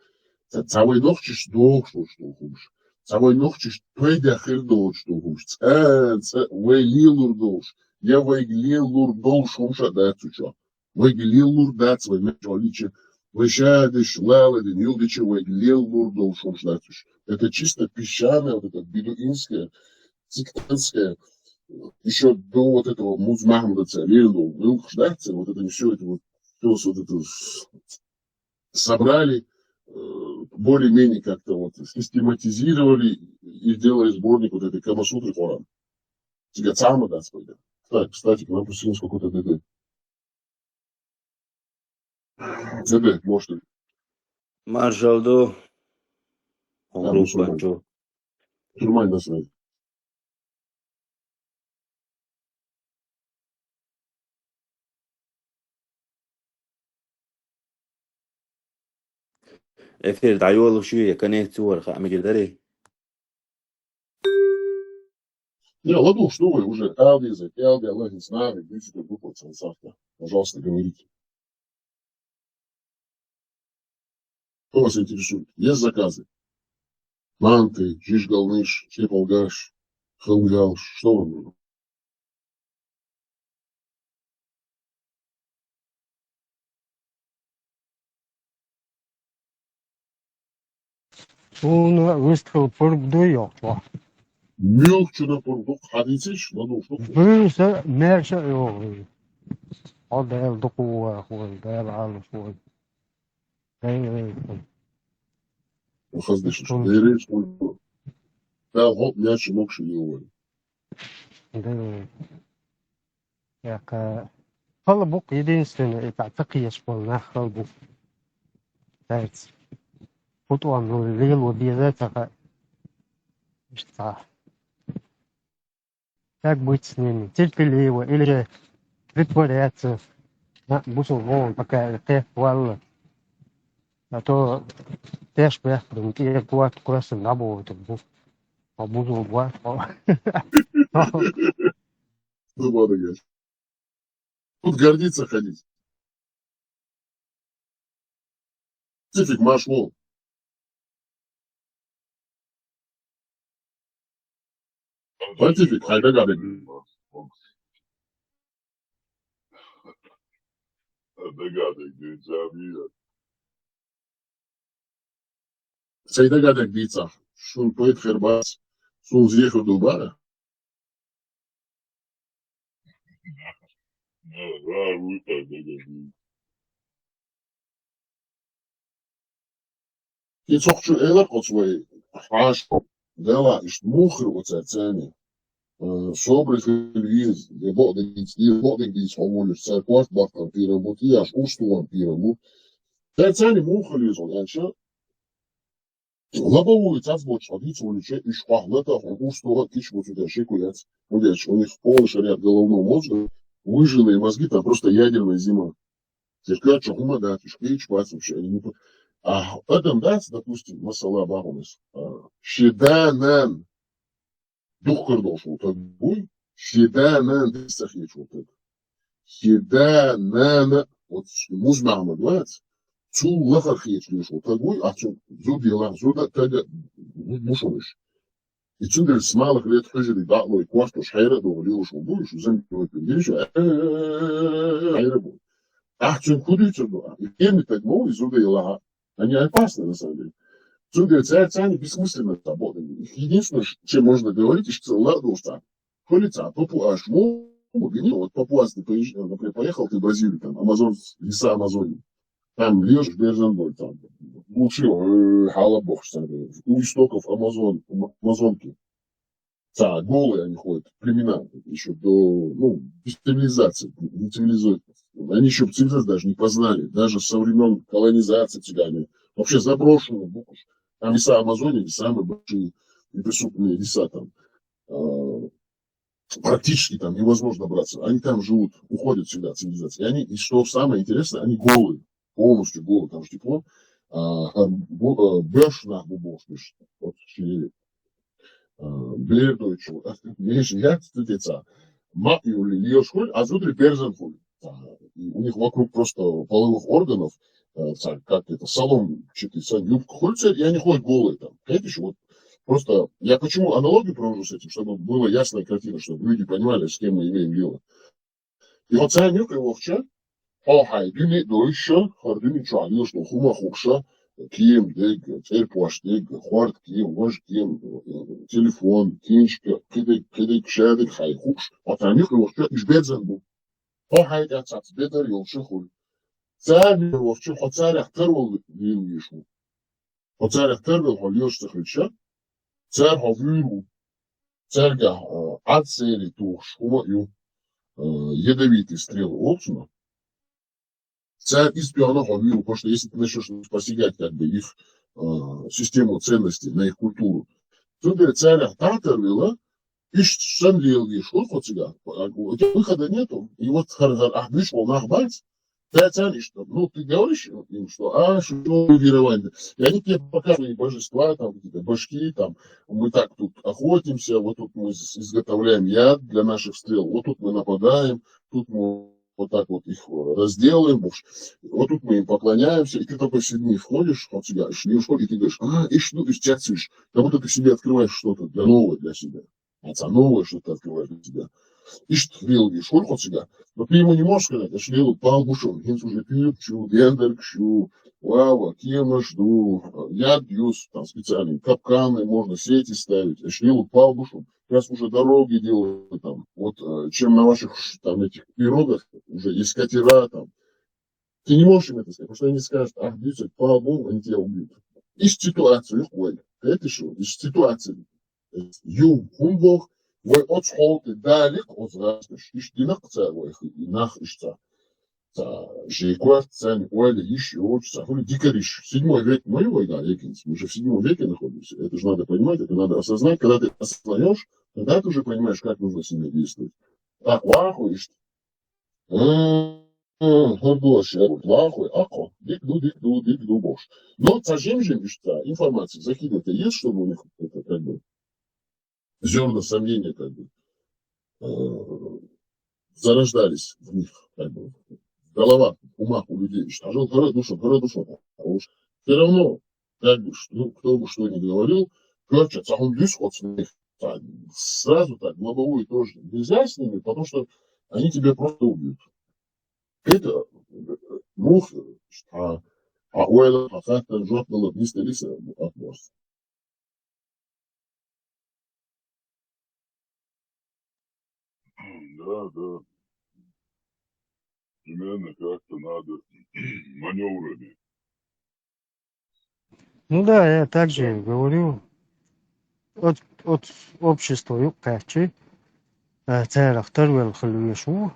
Ца, ца вай нохчиш дохш, дохш, дохш. Ца вай нохчиш пайда хер дохш, дохш. Ца, ца вай лилур дохш. Я вай лилур дохш, хумша да цуча. Вай лилур да ца, вай меч олича. Вай шадиш, лаладин, юлдича, вай лилур дохш, хумша да цуч. Это чисто песчаное, вот это бедуинское, сектантское, еще до вот этого Муз Махмуда ца, лилур, лилур, да ца, вот это все, это вот, всё вот это с- собрали, э, более-менее как-то вот систематизировали и сделали сборник вот этой Камасутры Коран. Цигат сама да спойда. Так, кстати, к нам присоединился какой-то ДД. ДД, может, ты Маршалду. А, мусульманин. Тюрьма на связи. Эфир дӀайолуш ю, я коннекци вара, хаъ мегар дарий? Не, ладно, что вы уже, Алди, Алди, Аллах не знаю, идите, как выплатил, завтра. Пожалуйста, говорите. Что вас интересует? Есть заказы? Манты, жижгалныш, чепалгаш, хылгалш. Что вам нужно? Уна выстхил пург ду йохла. Мюх чуна пург ду, хадисиш, ладу что? Бюса мерша йохла. О, дел дукуа хуй, дел алу хуй. Дел хуй. Хаздиш, дереш хуй. Да, хоп, мячи мокши йохла. Дел. Яка Хала бу-кх единственный, и тӀаккха ца кхеташ бола нах хала бу. Цаьрца. ХӀу тӀом лело беза ца хаьа. Иштта. Так быть с ними. Терпеливо или же притворяться. А, бусулба вон пока кхетта валла. А то теш бехк бен, тӀера корта кхоьссина дӀаболуьйтур бу. Хьо бусулба вац хьо. Ну, ладно, я. Тут гордиться ходить. Пацифик, марш вон. Пацифик, хьай дагадег. Дагадег, дийца, мира. Сайн дагадег дийцахь, шун пайда хир бац, суна зехар ду бара. И цохчу элар оцу вай хьаша, дела, иштта муха хир оцаьрца царна? Э, собрать хила веза, я бакъдерг дийца, я бакъдерг дийца хьо волуш, цара корта баккхар пирам бу, тӀеяш уш тухун пирам бу. Цаьрца царна муха хила веза хьуна аьлча, лобовую цхьацца боцуш хьо дийца волуьйтуш, уьш хьох лата, хьуна уш тухун киш бу цу тӀе шеко яц. ХӀунда аьлча у них полный шарьят головного мозга, выжженные мозги, там просто ядерная зима. Церкваьчча хӀума дац, уьш кхеча бац вообще. Они не по-, а, адам дац, допустим, масала бахьунас. А, шен да-нана духкар долуш волу таг вуй, шен да-нана деза ца хеташ волу таг. Шен да-нана, вот Муз-Махьмад вац, цул лахара хеташ лелаш волу таг вуй, ахь цуьнан зуда елахь, зуда а, таг а бу шуна уьш. И цундела смалах лета хьуьжарий дӀа а лой, кортош хьера а дохуш лелаш волу буй уьш, замбилой пин дийша, хьера а бу. Ахь цуьнга хӀун дуьйцур ду? И кхераме таг ма ву, и зуда елахь а. Они опасны, на самом деле. Цундела цаьрца царна бессмысленно цхьа бакъдерг. Единственное, ш-, чем можно говорить, иштта ла а долуш цхьа. Хуьли цхьа папуаш мо, вот папуас ты поезж-, например, поехал ты в Бразилию, там, Амазон, леса Амазонии. Там лежишь, берзан боль, там, глуши, э, хьала бохуш, там, у истоков Амазон, Ам-, Амазонки. Цхьа голые они ходят, племена ещё до, ну, без цивилизации, не цивилизуют. Они ещё цивилизацию даже не познали, даже со времён колонизации цыгане. Вообще заброшенные буквы. Там леса Амазонии, самые большие неприступные леса там. А, практически там невозможно добраться. Они там живут, уходят всегда от цивилизации. И они, и что самое интересное, они голые, полностью голые, там же тепло. А, а, бу-, а, бёрш нах бу бохуш, вот, ши-, а, Блердойчу, меньше я, кстати, ца. Ма юли, лиош хули, а зудри берзан хули. А, и у них вокруг просто половых органов, э, ца-, как это, соломчатый, ца, юбка хули, ца, и они ходят голые там. Понимаешь, вот просто я почему аналогию провожу с этим, чтобы была ясная картина, чтобы люди понимали, с кем мы имеем дело. И вот царна юкъе вахча, хьо хьайн дуьне а дойша, хӀара дуьне чохь лелаш долу хӀума а хууш, кема дерг, цӀерпош дерг, хӀорд кема, важа кема, телефон, киншка, кхидерг, кхидерг, шадерг хьайн хууш, хьо царна юкъе вахча, уьш берзан бу. Хьо хьайн тӀехь цхьацца бедар йолуш а хуьлу. Царна юкъе вахча, хьо царех тарвала лела везаш ву. Хьо царех тарвала хьо лелаш ца хилча, цара хьо вуьйр ву. Цаьргахь, а, Ӏад серий тухуш хӀума а ю, а, ядовитые стрелы олу цунах. Цара иза тоьхна хьо вуьйр ву, потому что если ты начнёшь посягать как бы их, а, систему ценностей, на их культуру, цундела царех дӀа а тарвала, иштта санна лела везаш хуьлу хьо цигахь. У тебя выхода нету. И вот хӀара, хӀара ахь буьйцуш болу нах бац, цара царна иштта, ну, ты говоришь им, что, а, что верование? И они тебе показывают божества, там, какие-то башки, там, мы так тут охотимся, вот тут мы с-, изготовляем яд для наших стрел, вот тут мы нападаем, тут мы вот так вот их, э, разделаем, бухш. Вот тут мы им поклоняемся, и ты такой с людьми входишь, вот сюда, и шли, и ты говоришь, а, и что, и сейчас, как будто ты себе открываешь что-то для нового для себя. Хьан цхьа новое что-то открываешь для себя. Иштта лела везаш хуьлу хьо цигахь. Но ты ему не можешь сказать, аша лела пал бу шуна, хӀинца уже туьйраш ю, дендаргаш ю, ва, ва, кеманаш ду, яд ю, там специальные капканы, можно сети ставить, аша лела пал бу шуна. Сейчас уже дороги делают там, вот, э, чем на ваших ш-, там этих пирогах, уже есть катера там. Ты не можешь им это сказать, потому что они скажут, ах, бьются, пал бу, они тебя убьют. Иштта ситуацию их вай. Это что? Иштта ситуация. Ю, хӀун боху, вай оцу хьолте даликъ оцу гӀазкхаша, иштта динакх цара вайх, и нах иштта. ца жейквар цен уэли иш и оч ца хули дикариш. Седьмой век моего, да, векинс. Мы же в седьмом веке находимся. Это же надо понимать, это надо осознать. Когда ты осознаешь, тогда ты уже понимаешь, как нужно с ними действовать. Так, ваху ишт. М, м, хурдуаш, я говорю, ваху, ако, дик ду, дик ду, дик ду бош. Но ца жим-жим ишт ца информация закидывать есть, чтобы у них это как бы зерна сомнения как бы э, зарождались в них, как бы, в головах, в умах у людей. Что жил город душом, город душом. Потому что все равно, как бы, ш- ну, кто бы что ни говорил, короче, цахун дюс от них, та- сразу так, в лобовую тоже. Нельзя с ними, потому что они тебя просто убьют. Это э, мух, а а уэла, а как-то жёг было вместо риса, а вот. Да, да. Примерно как-то надо маневрами. Ну да, я также говорю. От, от общества юккачи, царах тарвел халуешу,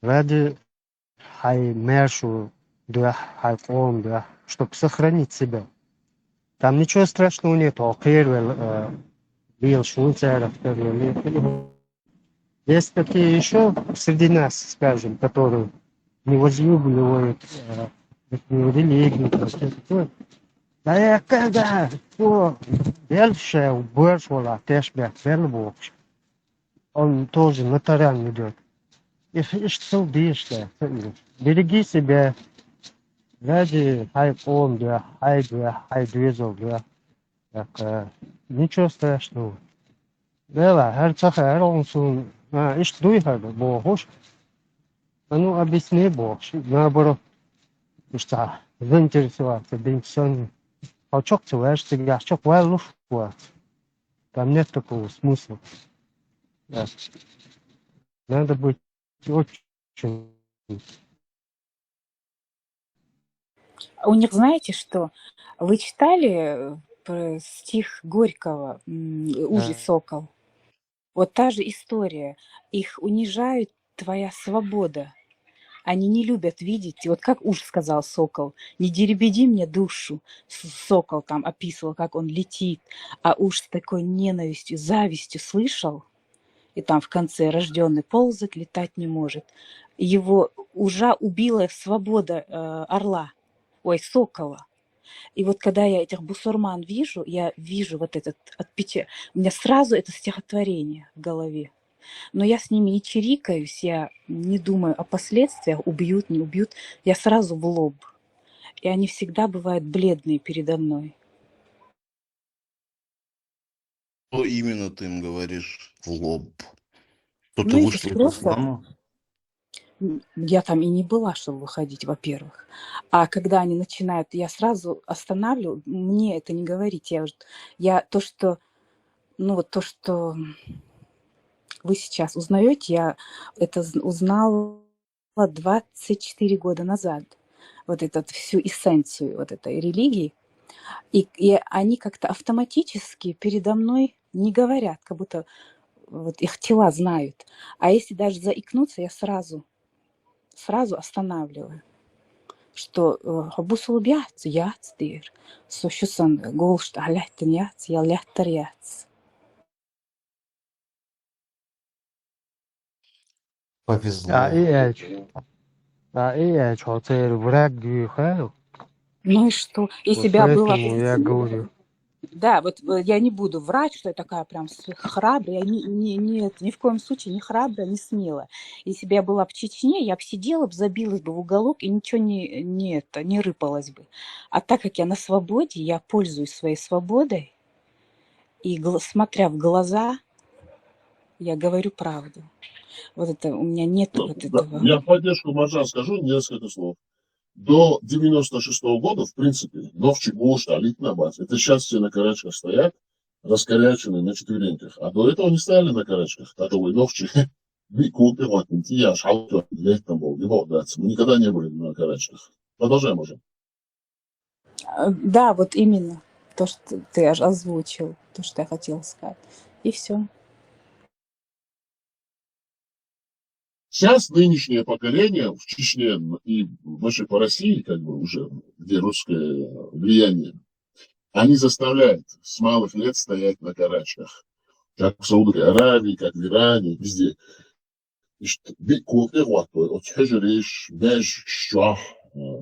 ради хай мершу дух, хай ком дух, чтобы сохранить себя. Там ничего страшного нет, окейвел, бил шун царах тарвел. Есть такие еще среди нас, скажем, которые не возлюбливают э, их религию, проститутку. Да я когда что дальше больше вала, теш бел бокш. Он тоже на таран идет. И что дышка. Береги себя. Ради хай ком дух, хай дух, хай дух. Так, э, ничего страшного. Бела, хар цаха, хар он сун, а, ишт дуй хар, бо хош. А ну, объясни, бо, ш- наоборот, ишта, заинтересоваться, бинсон. А чок ты ваш, ты гаш, чок вай луш вот. Там нет такого смысла. Да. Надо быть очень У них, знаете что? Вы читали э, про стих Горького «Ужи сокол»? Вот та же история. Их унижает твоя свобода. Они не любят видеть. И вот как уж сказал сокол, не деребеди мне душу. Сокол там описывал, как он летит, а уж с такой ненавистью, завистью слышал, и там в конце рожденный ползать, летать не может. Его ужа убила свобода э, орла, ой, сокола. И вот когда я этих бусурман вижу, я вижу вот этот отпечаток. У меня сразу это стихотворение в голове. Но я с ними не чирикаюсь, я не думаю о последствиях, убьют, не убьют. Я сразу в лоб. И они всегда бывают бледные передо мной. Что именно ты им говоришь в лоб? Что ты Ну, это вышла из просто... ислама? М, Я там и не была, чтобы выходить, во-первых. А когда они начинают, я сразу останавливаю, мне это не говорить. Я, уже- я то, что, ну вот то, что вы сейчас узнаете, я это з- узнала двадцать четыре года назад. Вот эту всю эссенцию вот этой религии. И, и они как-то автоматически передо мной не говорят, как будто вот их тела знают. А если даже заикнуться, я сразу, сразу останавливаю. Что э, хубусулуб яц, яц дыр. Сушусан голшт аляттен яц, я лятар яц. Повезло. А и эч. А и эч, хотел враг гюха. Ну и что? Если Вот бы я была поэтому я причина, говорю. Да, вот э, я не буду врать, что я такая прям с- храбрая. Не, не, нет, ни в коем случае не храбрая, не смелая. Если бы я была в Чечне, я бы сидела бы, забилась бы в уголок и ничего не, не, это, не рыпалась бы. А так как я на свободе, я пользуюсь своей свободой, и гл- смотря в глаза, я говорю правду. Вот это у меня нет Ну, вот да, этого. я в поддержку Маржан скажу несколько слов. До девяносто шестого года, в принципе, нохчи гуш талит на бац. Это сейчас все на карачках стоят, раскоряченные на четвереньках. А до этого не стояли на карачках. Так что вы нохчи, ви купи вот, я шалка, лет там был, не мог даться. Мы никогда не были на карачках. Продолжаем уже. Э, Да, вот именно то, что ты аж озвучил, то, что я хотела сказать. И все. Сейчас нынешнее поколение в Чечне и вообще по России, как бы уже, где русское влияние, они заставляют с малых лет стоять на карачках. Как в Саудовской Аравии, как в Иране, везде. Ишт биъ кулг тӀехваттой, оцу хьуьжараш, маьждигаш чохь, а,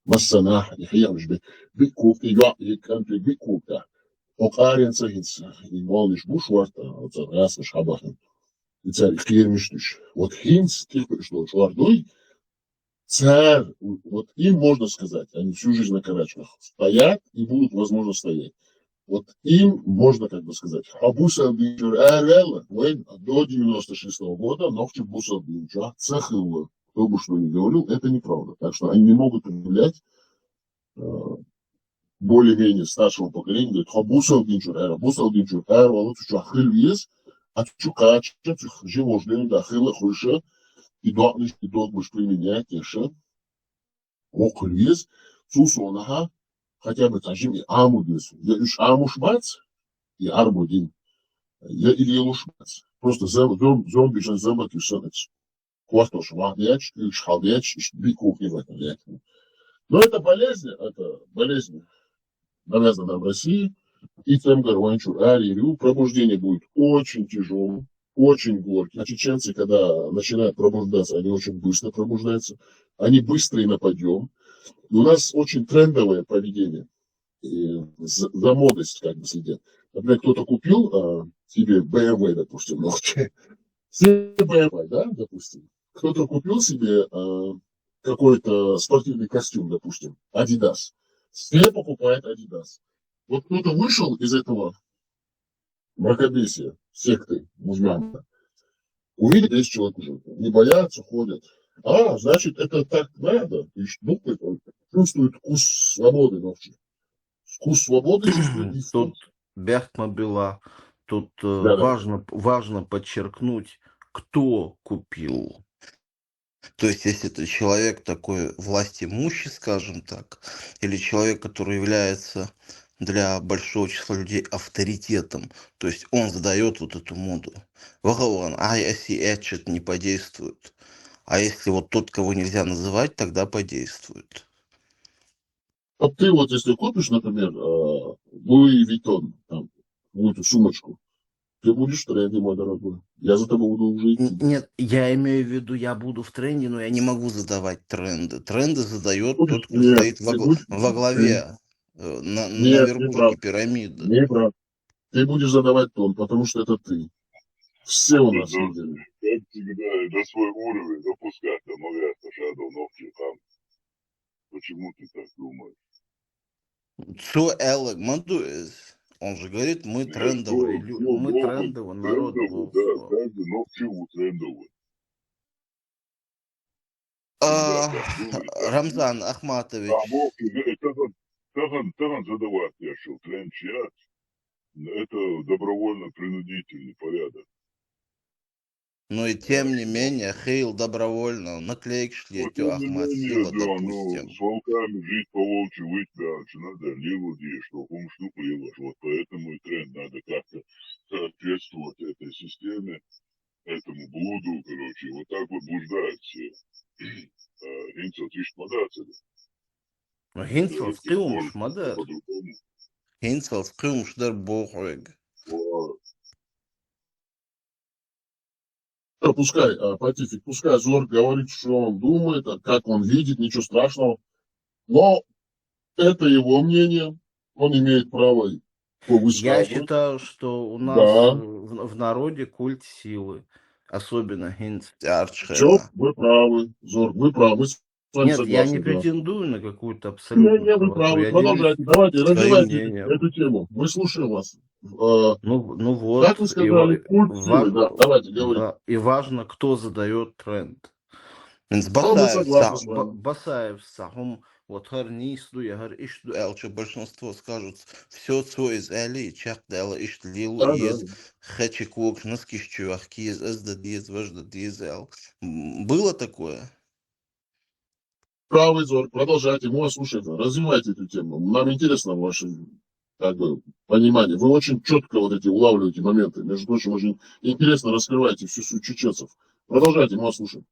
массанхьа, и хьехамаш бе-, биъ кулг тӀе йоӀ, и кӀант, биъ кулг тӀе. Хьо къаренца хӀинца, и моллиш бу шорта, оцу гӀазкхаша хьабахана. И цара и кхерамаш дуьш. Вот хӀинца тӀекхуьуш долу чкъор дуй, цара, вот им можно сказать, они всю жизнь на карачках стоят и будут, возможно, стоять. Вот им можно как бы сказать, хьо бусалба дин чуьра араваьлла, вайн до девяносто шестого года нохчий бусалба дин чохь ца хилла, кто бы что ни говорил, это неправда. Так что они не могут предъявлять, э, более-менее старшему поколению, говорит, хьо бусалба дин чуьра ара, бусалба дин чуьра араваьлла, цу чохь хила веза, а цу чу кхача, цу жима волчу динан тӀехь хила хуьлуш, и доӀанаш, и догмаш применять еш, воккхуьлуш веза, цул совнаха, хотя бы цхьа жима и Ӏамо деза. Я уьш Ӏамош бац, и Ӏарбо дин, я и лелош бац. Просто зом-, зом-, зомбиш, зомбакиш санна. Кортош ван дечу, уьш хьал дечу, иштта биъ кулг тӀе ватан летта. Но это болезнь, это болезнь, навязана нам Россией, и цамгар вайн чуьра арийр ю, пробуждение будет очень тяжёлым, очень горьким. А чеченцы, когда начинают пробуждаться, они очень быстро пробуждаются, они быстрые на подъём. И у нас очень трендовое поведение. И за, за модность как бы следят. Например, кто-то купил, а, себе Б М В, допустим, ну, себе Б М В, да, допустим. Кто-то купил себе, а, какой-то спортивный костюм, допустим, Adidas. Все покупают Adidas. Вот кто-то вышел из этого мракобесия, секты, мусульман. Увидел, десять человек уже не боятся, ходят. А, значит, это так надо. И ш-, думает он, чувствует вкус свободы ночью. Вкус свободы чувствует и вкус. Тут бехтма была, тут, э, Да-да. важно, важно подчеркнуть, кто купил. То есть, если это человек такой властимущий, скажем так, или человек, который является для большого числа людей авторитетом, то есть он задаёт вот эту моду. Вахаван, ай, оси, это не подействует. А если вот тот, кого нельзя называть, тогда подействует. Вот ты вот если купишь, например, э, Луи Виттон, там, какую-то сумочку, ты будешь в тренде, мой дорогой. Я за тобой буду уже идти. Н-, нет, я имею в виду, я буду в тренде, но я не могу задавать тренды. Тренды задаёт Будешь? тот, кто Нет, стоит во ты гла-, будешь? во главе, э, на, на Нет, верхушке неправда. пирамиды. Неправда. Ты будешь задавать тон, потому что это ты. Все у нас Должен, лидеры. Как всегда, на свой уровень опускать, там, Мавряса Шадов, Нохчи, там. Почему ты так думаешь? Цо аьлларг ма ду иза. Он же говорит, мы Нет, трендовый ну, лю-, ну, мы ну, трендовый народ, трендовый, да, бог. Каждый нохчи у трендовый. А, Ребята, слушайте. Рамзан Ахматович. А, бог, это, это, это, это задавать я шел, тренд чья? Это добровольно-принудительный порядок. Но и тем не менее, хил добровольно, наклейкаш летё, Ахмат Хила, да, ну, допустим. С волками жить по волчьи выть, да, что надо, левую дверь, что хомшну левую, вот поэтому и тренд надо как-то соответствовать этой системе, этому блуду, короче, вот так вот блуждают все. А, хӀинцалц иштта ма дац. Ну, хӀинцалц кхин хӀумнаш ма дара. По-другому. ХӀинцалц кхин хӀумнаш дара боху хьоьга. Вот. Пускай, а, Патифик, пускай Зорг говорит, что он думает, а, как он видит, ничего страшного. Но это его мнение, он имеет право его высказывать. Я считаю, что у нас, Да. э, в, в народе культ силы, особенно хӀинца. Всё, вы правы, Зорг, вы правы. Нет, я не претендую на какую-то абсолютную правоту. Я делюсь своим мнением. Не, не, вы правы. Продолжайте. Давайте, развивайте эту тему. Мы слушаем вас. Э, ну, ну вот, как вы сказали, культ силы, да, давайте, говорите. Да, и важно, кто задаёт тренд. Ну, мы согласны с вами. Басаев са хӀума, вот хӀара нийса ду, я хӀара иштта ду аьлча, большинство скажут, всё, цо иза аьлла, чекхдаьлла, иштта лело еза, хечи когаш носкаш чу ваха еза, из дан деза, важа дан деза аьлла. М, было такое? Правы, Зорг, продолжайте, мы вас слушаем, развивайте эту тему. Нам интересно ваше, как бы, понимание. Вы очень чётко вот эти улавливаете моменты. Между прочим, очень интересно раскрываете всю суть чеченцев. Продолжайте, мы вас слушаем.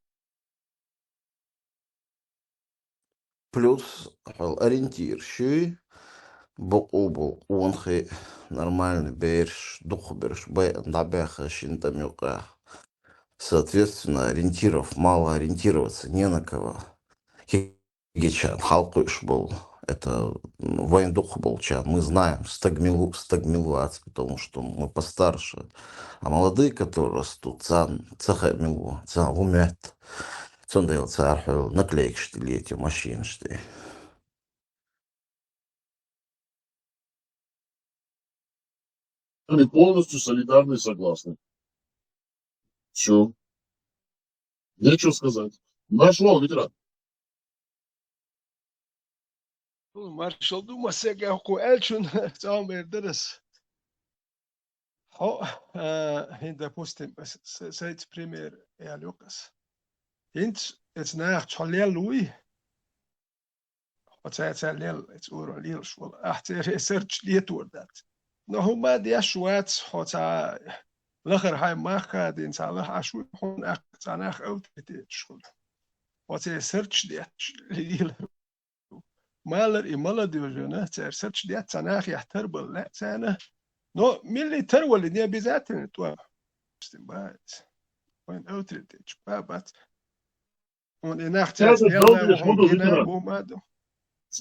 Плюс, хьал ориентир ши, бокъо бо, къонахий, нормальный берш, дукха берш, бай, дӀабаьха шин тӀам юкъа. Соответственно, ориентиров-, мало ориентироваться не на кого. Гечан, хьалкхуьуш болу, это, м, вайн дукха болчарна, мы знаем, стаг мила ву, стаг мила вац, потому что мы постарше. А молодые, которые растут, царна ца хаьа мила ву, царна хӀун моьтту. Цундела цара хьоьга наклейкаш тӀе летий, машинаш тӀе. Они полностью солидарны и согласны. Всё. Нечего сказать. Маршалла, ветеран. Маршалла ду, массега хӀокху аьллачун цӀа ма бер дара ас. Хьо, а, хӀин, допустим, ас с-, сайца пример яьлла йоккху ас. ХӀинца эца нахаца хьо лелла вуй? Хьо цаьрца лелла, эца уро лелаш волу. Ахь церан сарчаш летор дац. Но хӀумма а деш вац, хьо цхьа лахара хьайн мах хадийна, цхьа лаха Ӏаш вуй, хьуна тӀаккха цхьа нах авторитеташ хуьлу. Хьо церан сарчаш детташ лелар ву. Малар и молодёжь йина, церан сарчаш детта цхьа нахехь тарбала лаьа царна. Но милли тарвала не обязательно тӀом. Допустим, бац. Вайн авторитеташ ба бац. Хьуна и нах цаьрца Шадеш мел дал деш ма ду, гина ветеран. Бу ма ду.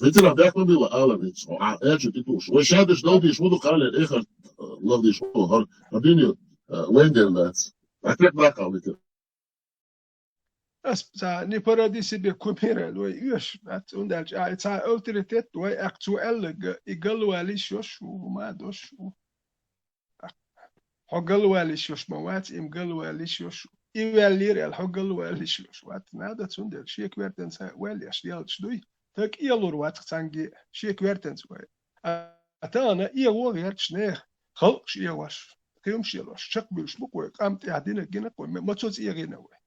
Ветеран, бехк ма билла, алар вецахь, хьо а аьллачу тӀе тууш. Вай шадеш дал деш ма ду, кхалер эхар, э, лахдеш ма ду, хӀара, хӀара дуьне, э, вайн ден дац. Ас тек баккхал, ветеран. Ас цхьа не породи себе кумира, вай оьшуш дац, цундела а цхьа авторитет вай, аккха цо аьлларг, и галваллиш йош ву, ма дош ву. Хьо галваллиш йош ма вац, им галваллиш йош ву. И ваьллера аьлла, хьо галваллиш йош вац. Надо цундела шега вертанца ваьлла еш деллачу дуй. Таг кӀелур вац цхьаьнгге, шега вертанца вай. А, а тахана эгӀо гӀерташ нехан, халкъаш эгӀош, кхиамаш елош, чекхбуьйлуш бу-кх вай, къам тӀехь динарг гина-кх вай, ма цо цӀе гӀина вай.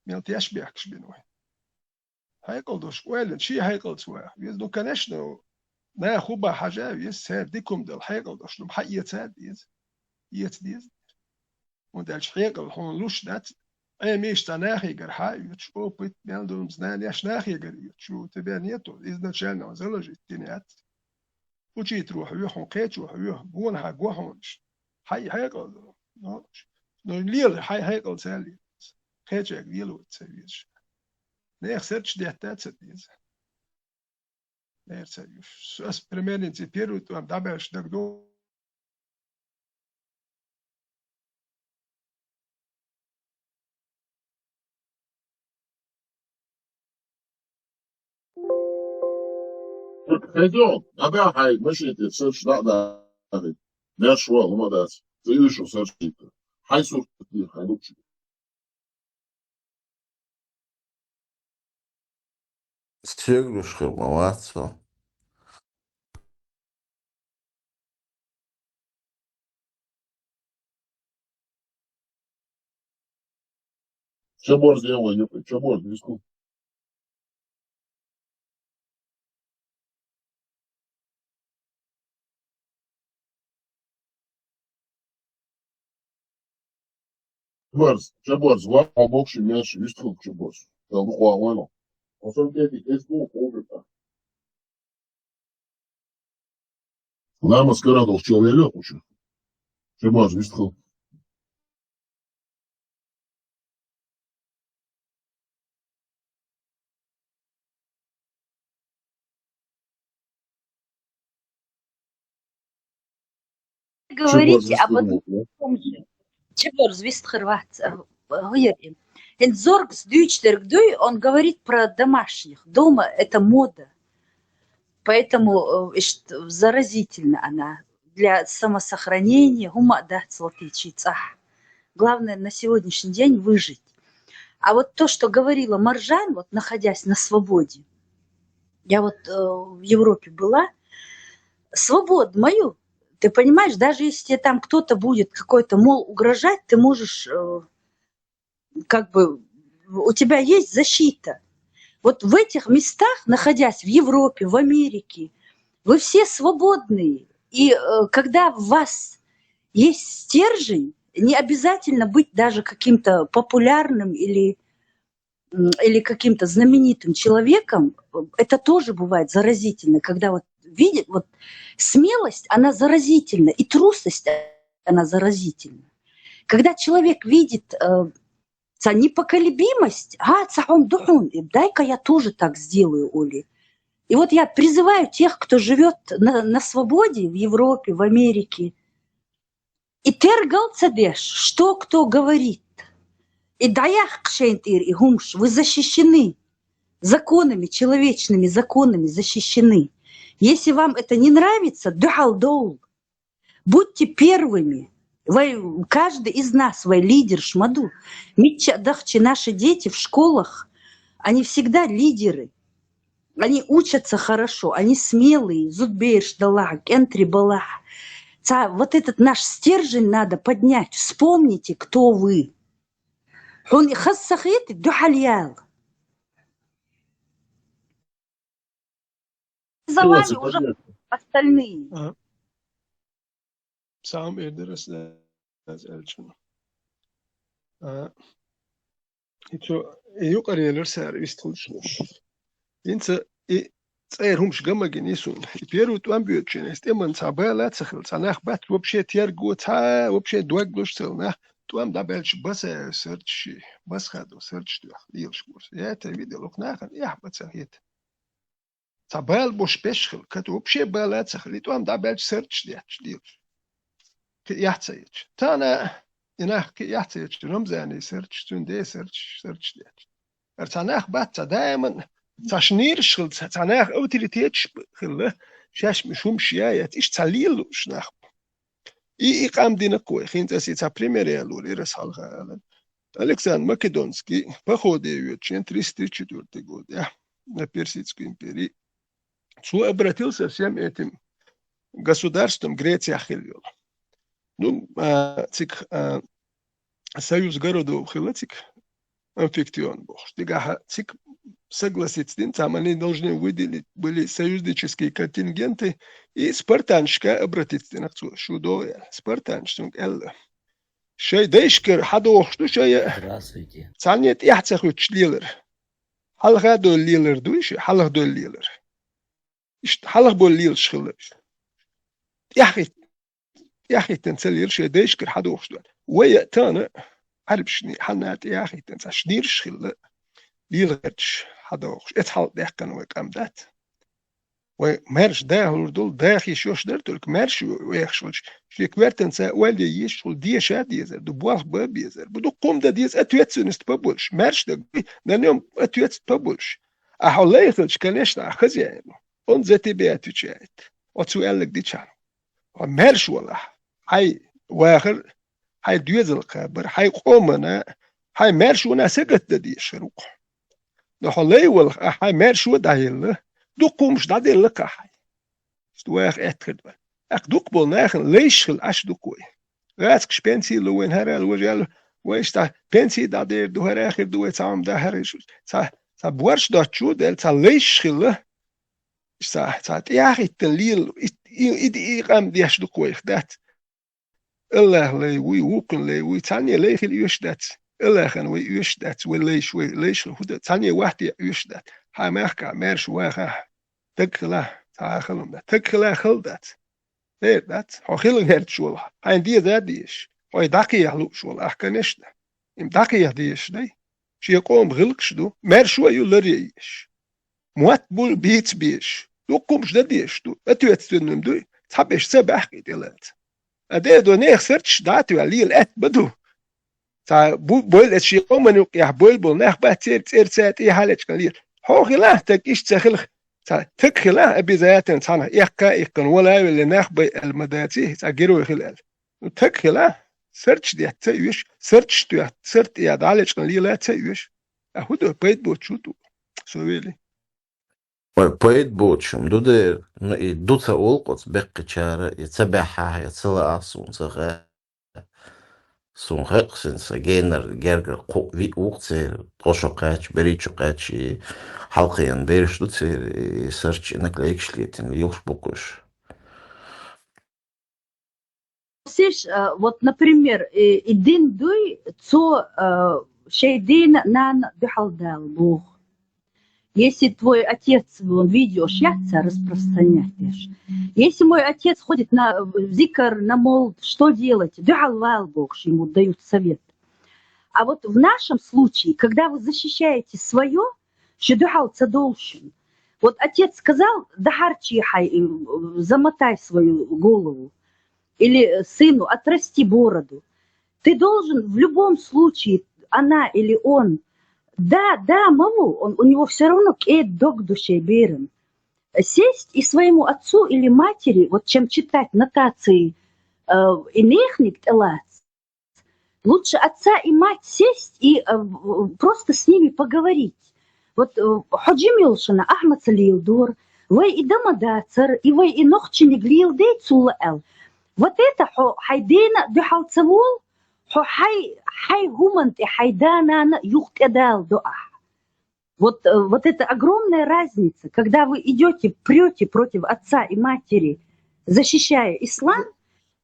Мел теш бехкаш бина вай. Хьекъал долуш ойла, шен хьекъалца ваха веза. Ну, конечно, наха хӀун бан хьажа а веза, цара дика хӀума дала хьекъал долуш, ну, хьаэца а деза. Эца деза. ХӀунда аьлча хьекъал хьуна луш дац, Ӏемаш цхьа нахегара хьа а оьцуш, опыт, мел долу знанеш нахегара оьцуш, у тебя нету, изначально он заложить дина яц. Учитель ву хьоьга, хьуна кхечо хьоьга, гонахьа го хьуна. Хьай хьекъал ду. Ну, ну, лела, хьай хьекъалца лела. Кхечаьрга лело ца везаш. Нехан сарчаш детта а ца деза. Нера ца юш. Ас примерно ци первый тӀом дӀабаьлча дагадо. Хезо, дӀабаьхьа хьайн машина тӀе, сарчаш дӀа а дахийта. Беш ван, хӀума дац. Ца юьйшу сарчаш. Хьайн сурт тӀе, хьайн лучу. Стеглуш хир ма вац со. Чаборз я вай, чаборз вискал. Чаборз, чаборз, ва, бокши, мяш, вистхул чаборз. Дал бу хвалано. Осом дети, эс бу хобита. Ламаз карадоккхучо веллехь кхучу. Чабарш вистхила. Говорите об одном и том же. Чабарш вистхила вац, а, гӀайр. ХӀинца зоргас дуьйцуш дерг дуй, он говорит про домашних. Дома это мода. Поэтому, э, ишт заразительна она для самосохранения, хӀума а дац латийчий цӀахь. Главное на сегодняшний день выжить. А вот то, что говорила Маржан, вот находясь на свободе, я вот, э, в Европе была, свободу мою, ты понимаешь, даже если тебе там кто-то будет какой-то мол угрожать, ты можешь, э, как бы у тебя есть защита. Вот в этих местах, находясь в Европе, в Америке, вы все свободные. И, э, когда в вас есть стержень, Не обязательно быть даже каким-то популярным или, м, или каким-то знаменитым человеком. Это тоже бывает заразительно, когда вот видит, вот смелость, она заразительна, и трусость, она заразительна. Когда человек видит, э, ца непоколебимость, а, ца хьун духун, и дай-ка я тоже так сделаю, Оли. И вот я призываю тех, кто живет на, на свободе в Европе, в Америке, и тергал ца деш, что кто говорит. И даяхкшентир, и гумш, вы защищены законами, человечными законами защищены. Если вам это не нравится, духал дол. Будьте первыми. Вай, каждый из нас, вай лидер шмаду. Митча дахчи наши дети в школах, они всегда лидеры. Они учатся хорошо, они смелые, зудберш далах, кентри балах. Ца, вот этот наш стержень надо поднять. Вспомните, кто вы. Хьун хасса хет духалиял. За вами уже остальные. Ага. Сам эрдерас аз элчун. А, и цо, и юкъарелар сар вистхулчнуш. Инца и цӀер хумш гамагин исун. И первый тӀом бьёччина, эс тӀеман ца бала ца хил, ца нах бат вообще терго, ца вообще дуаглуш цел нах, тӀом дӀабелч баса сарчши, басхадо сарч дух, лилш гурс. Я это видел, ух нахан, я баца хет. Ца бал бош беш хил, кат вообще бала ца хил, и тӀом дӀабелч сарч дяч, лилш. Ки яхца яч. Тана, и нах ки яхца яч, Рамзани сарч, цун де сарч, сарч дяч. Ар ца нах бат, ца даиман, ца шнирш хил, ца, ца нах авторитетш хилла, шаш ми шумш я, я, иш ца лилуш нах. И, и къам дина кой, хин ца си ца пример я лур, ирас халха алан. Александр Македонский, походе вьючен, триста тридцать четвёртый год, я, на Персидскую империю. Цу обратился всем этим государством Греция хил йол. Ну, а, цик, а, союз городов хила цик, Амфиктион бохш. Дигаха цик согласиться дин, там они должны выделить были союзнические контингенты, и спартанчика обратиться дин, ах цу, шудо, спартанчик, сунг элла. Шай дайшкар хадохш ду шай. Здравствуйте. Цанет яхца хуч лилер. Халха дол лилер дуйш, халх дол лилер. Ишт халх бол лилш хилла. Яхит, яхитан ца лилш, дайшкар хадохш ду. Вай тана, арбшни, хана яхитан ца шнирш хилла. Лилгерч хадохш. Эц хал дехкан вай къам дат. Вай марш дахлур дул, дахи шош дар, только марш вехш вулч. Ши квертан ца валде еш хул, деша дезер, ду болх ба безер. Буду къум да дез ответственность побольше. Марш да, на нём ответственность побольше. А хо лайхлч, конечно, а хозяину. Он за тебя отвечает. Оцу эллиг дичан. А марш вала. Хай вахар, хай дуезал кабар, хай къомана, хай марш вана сагат да дешер ук. Но хо лай вал, а хай марш ва да елла, ду къумш да делла ка хай. Ст вах эткад ва. Ак дук бол нахн лайш хил аш дук вай. Гацк пенсии лу вайн харал вожал, вай ста пенсии да дер ду хара хир ду вай цам да хара шу. Ца, ца борш да чу дел, ца лайш хилла. Ца, ца тяхиттан лил, и, и, и, и къам деш ду койх дат. Аллах лай вуй, вукн лай вуй, цане лай хил юш дац. Аллахан вай юш дац, вай лайш, вай лайш худа, цане вахти юш дац. Ха махка, мерш ваха. Так хила, ца халум да. Так хила хал дац. Э, дац, хо хил герч вала. Хайн дия да диш. Хой дакия луш вала, ах, конечно. Им дакия диш дай. Ши къом гилкш ду, мерш ва ю лариш. Муат бул биц биш. Ду къумш да деш ду. Ответственным дуй. Ца беш ца бахки делац. А де до нех серч дат ва лил эт баду. Ца бу-, бойл эт ши къоман юк я бойл бол нах ба цер, цер ца ти халеч кан лил. Хо хила так иш ца хилх. Ца так хила обязательно ца на якка иккан вала вел нах бай ал мадаци, ца герой хил ал. Так хила серч дет ца юш, серч туя, серт я далеч кан лила ца юш. А худо пайд бочу ту. Совели. Ой, пайд бочум, ду дер, ну и ду ца олкъоц беккъи чара, и ца бяхьа, я ца ла асун ца ха. Сун хакъ син са генер гергер къу ви ук цер, тошо къач, бери чу къач, и халкъиян бериш ду цер, и сарч и наклейкш летин, юлш букуш. Сиш, э, вот, например, э, и дин дуй, цо, э, шоай дена-нанна дуьхьал дала боху. Если твой отец, вон, видеош яц цар распространять деш. Если мой отец ходит на, э, зикр, на молд, что делать? Дуьхьал вала бохуш, ему дают совет. А вот в нашем случае, когда вы защищаете свое, шо дуьхьал ца долуш шуна. Вот отец сказал: «Дахьарчий хьай, э, замотай свою голову». Или, э, сыну: «Отрасти бороду». Ты должен в любом случае, она или он, да, да, ма ву, он, у него все равно кӀеда дог ду шоай беран. Сесть и своему отцу или матери, вот чем читать нотации, э, и нехниг тӀелаца, лучше отца и мать сесть и, э, в-, просто с ними поговорить. Вот, э, хьо жима йолуш хьуна, ахь маца леладора, вай и дан ма дацара, и вай и нохчаниг леладе цул а аьлла. Вот это хьо хьай дена а дуьхьал ца волу, хьо хьай, хьай хӀуманна тӀе хьай да-нана а юха тӀедала до ахь. Вот, э, вот это огромная разница, когда вы идёте, прёте против отца и матери, защищая ислам,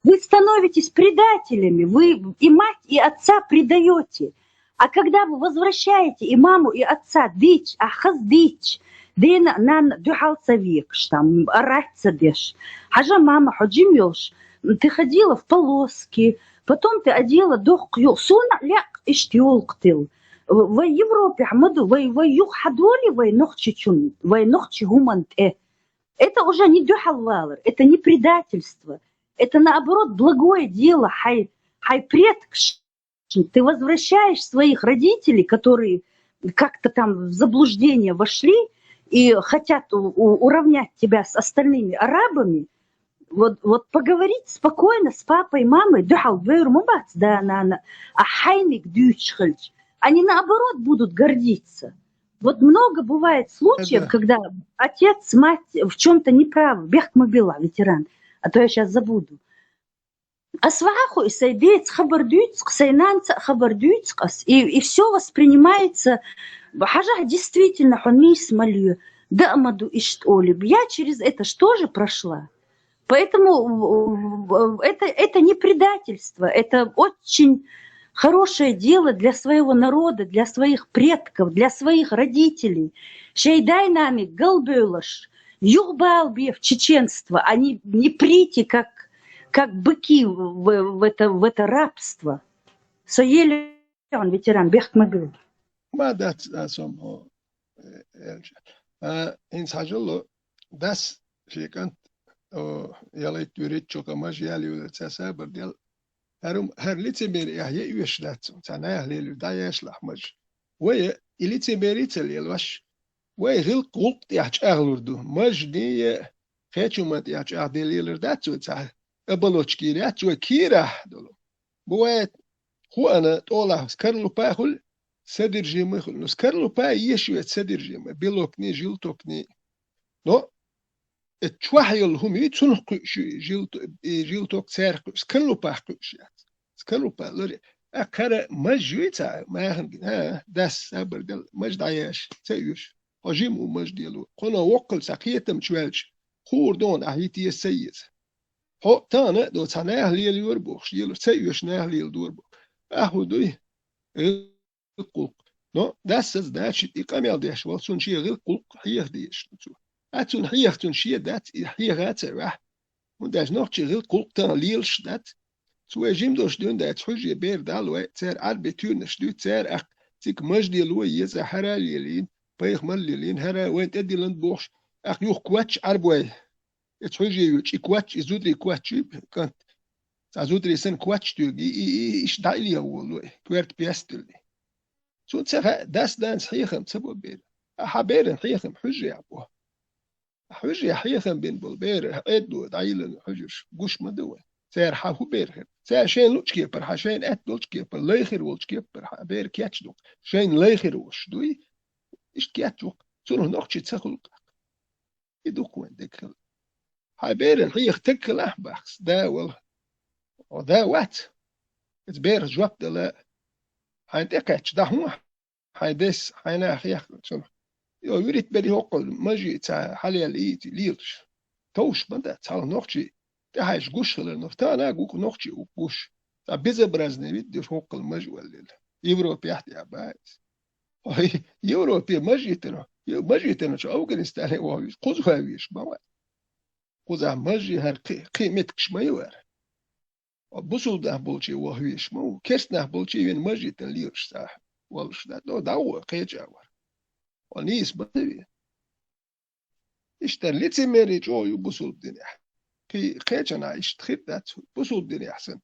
вы становитесь предателями, вы и мать, и отца предаёте. А когда вы возвращаете и маму, и отца дича, а хаза дича, дена а, нанна а дуьхьал ца векаш, там, рат ца деш. Хьажа, мама, хьо жима йолуш, ты ходила в полоске, потом ты одела доккха ю-, суна а лекъ иштта йолу тилла. Вай Европехь ма ду, вай, вай юха хьадолий вай нохчичун, вай нохчи хӀуманна тӀе. Это уже не дуьхьал валар, это не предательство, это наоборот благое дело, хьай, хьай предкаш. Ты возвращаешь своих родителей, которые как-то там в заблуждение вошли и хотят у-, у-, уравнять тебя с остальными арабами, вот, вот поговорить спокойно с папой, мамой, дуьхьал бевр ма бац да-нана, а хьайниг дуьйцуш хилча, они наоборот будут гордиться. Вот много бывает случаев, когда отец, мать в чем-то неправы. Бехк ма билла, ветеран, а то я сейчас забуду. Ас ваха хуьй, сайн деца хабар дуьйцу-кх, сайн нанца а хабар дуьйцу-кх ас, и, и всё воспринимается, хьажахь, действительно, хьо нийса ма ле, да а ма ду иштта олий. Я через это ж тоже прошла. Поэтому, э, это, это не предательство, это очень хорошее дело для своего народа, для своих предков, для своих родителей. Шайн дай-наниг галбевлаш, юха бала бе в чеченство, а не, не прийти как, как быки в, в это, в это рабство. Со еле он ветеран, бехк ма билла. Ма дац, дац, ма, э, элча. А, хӀинца хьажал, дас шен кӀант, о, ялайт вирит чука маж яли юлар ца сабар дел. ХӀара, хӀара лицемерие яхь е оьшуш дац, цхьа наха лелийр дӀаеш лахь маж. Вай и лицемерие ца лелош, вай гӀилкх-гӀулкх тӀехь чӀагӀлур ду. Мажне я кхечу ма тӀехь чӀагӀде лелар дац вай цхьа, оболочка йийр яц вай кийрахь долу. Бу вай хӀуъана тӀолахь карлупа а хуьлу, содержимое а хуьлу. Ну, карлупа а еш вай содержимое, белокни, желтокни. Но и чохь йолу хӀума ю, цунах кхуьуш ю и жилто-, и желток цаьрах кхуьуш, скорлупах кхуьуш яц. Скорлупа лури. А кхара маж юй цхьа, махана гина, а, дас сабар дел, маж дӀаеш, ца оьшу. Хьо жима ву маж дело. Кхуьно воккхал цхьа кхетам чу ваьлча, хуур дона, ахь йита еза, ца еза. Хьо тахана а до цхьа наха лелайора бохуш, лелор, ца оьшу наха леладора бохуш. Ахь хӀун дуй? ГӀилкх-гӀулкх. Но дас саца дачи и къамел деш вала, цунна шен гӀилкх-гӀулкх хьеха дезаш ду цо. А цунна хьеха, цунна шен дац, и хьеха а ца ваьхьа. ХӀунда аьлча нохчийн гӀилкх-гӀулкх тахана лелаш дац. Цу вай жима долуш дуьйна дац, хьуьжа бер дала вай, цара Ӏарби туьйранаш дуьйцу, цара аккха цига маждело еза, хӀара лелийна, пайхамар лелийна, хӀара вайна тӀедиллина бохуш, аккха юха коч Ӏарбой. И цхьа хьуьжа ю, чӀи коч, и зударий коч ю, кӀант. Цхьа зударий санна коч туьйги, и, и, и, иштта дӀа илъян волу, и коьрта песталли. Цунна ца хаьа, дас-нанас хьехам ца бо бер. А хьан беран хьехам хьуьжа бо. Хьуьжа хьехам бина болу бер, Ӏедало дӀайиллина хьуьжарш, гуш ма ду вай. Цара хьан хӀун бер хир? Цара шайна лучу кепара, хьан шайна аьтта долчу кепара, лайхир волчу кепара, хьан бер кечдо. Шайна лайхир волуш дуй, иштта кечву-кх. Цунах нохчий ца хуьлу-кх. И ду-кх вайн дегахь хила. Хьайн беран хьеха таг хилахь бахас, да вала. О, да вац. Иза берах жоп дала, хьайна тӀекхаьчча, дӀа хӀун? Хьайн дес, хьайна хехкина цунах. Йо, вирит бери хӀоккхул, мажи ца хьалел ийти, лелаш. Товш ма дац, хьалха нохчий тӀехьайш гуш хилар нох, тана гук нохчи ук гуш. Цхьа безобразный вид деш хӀоккхал маж валлил. Европе тӀехь баьс. Ой, Европе маж йитар. Ю-, маж йитар чу Афганистане вахвиш, кхуза вахвиш, ма ва. Кхуза маж йихар кхи, кхи меткш ма йивар. Бусулба нах болчи вахвиш ма ву. Керст нах болчи вен маж йитар лирш цхьа. Валш да, до, да, во, кхеча вар. О, нийс ма ви. Иштта лицемерие чӀогӀа ю бусулба динехь. Кхи-, кхечанхьа иштта хир дац, бусулба динехь санна.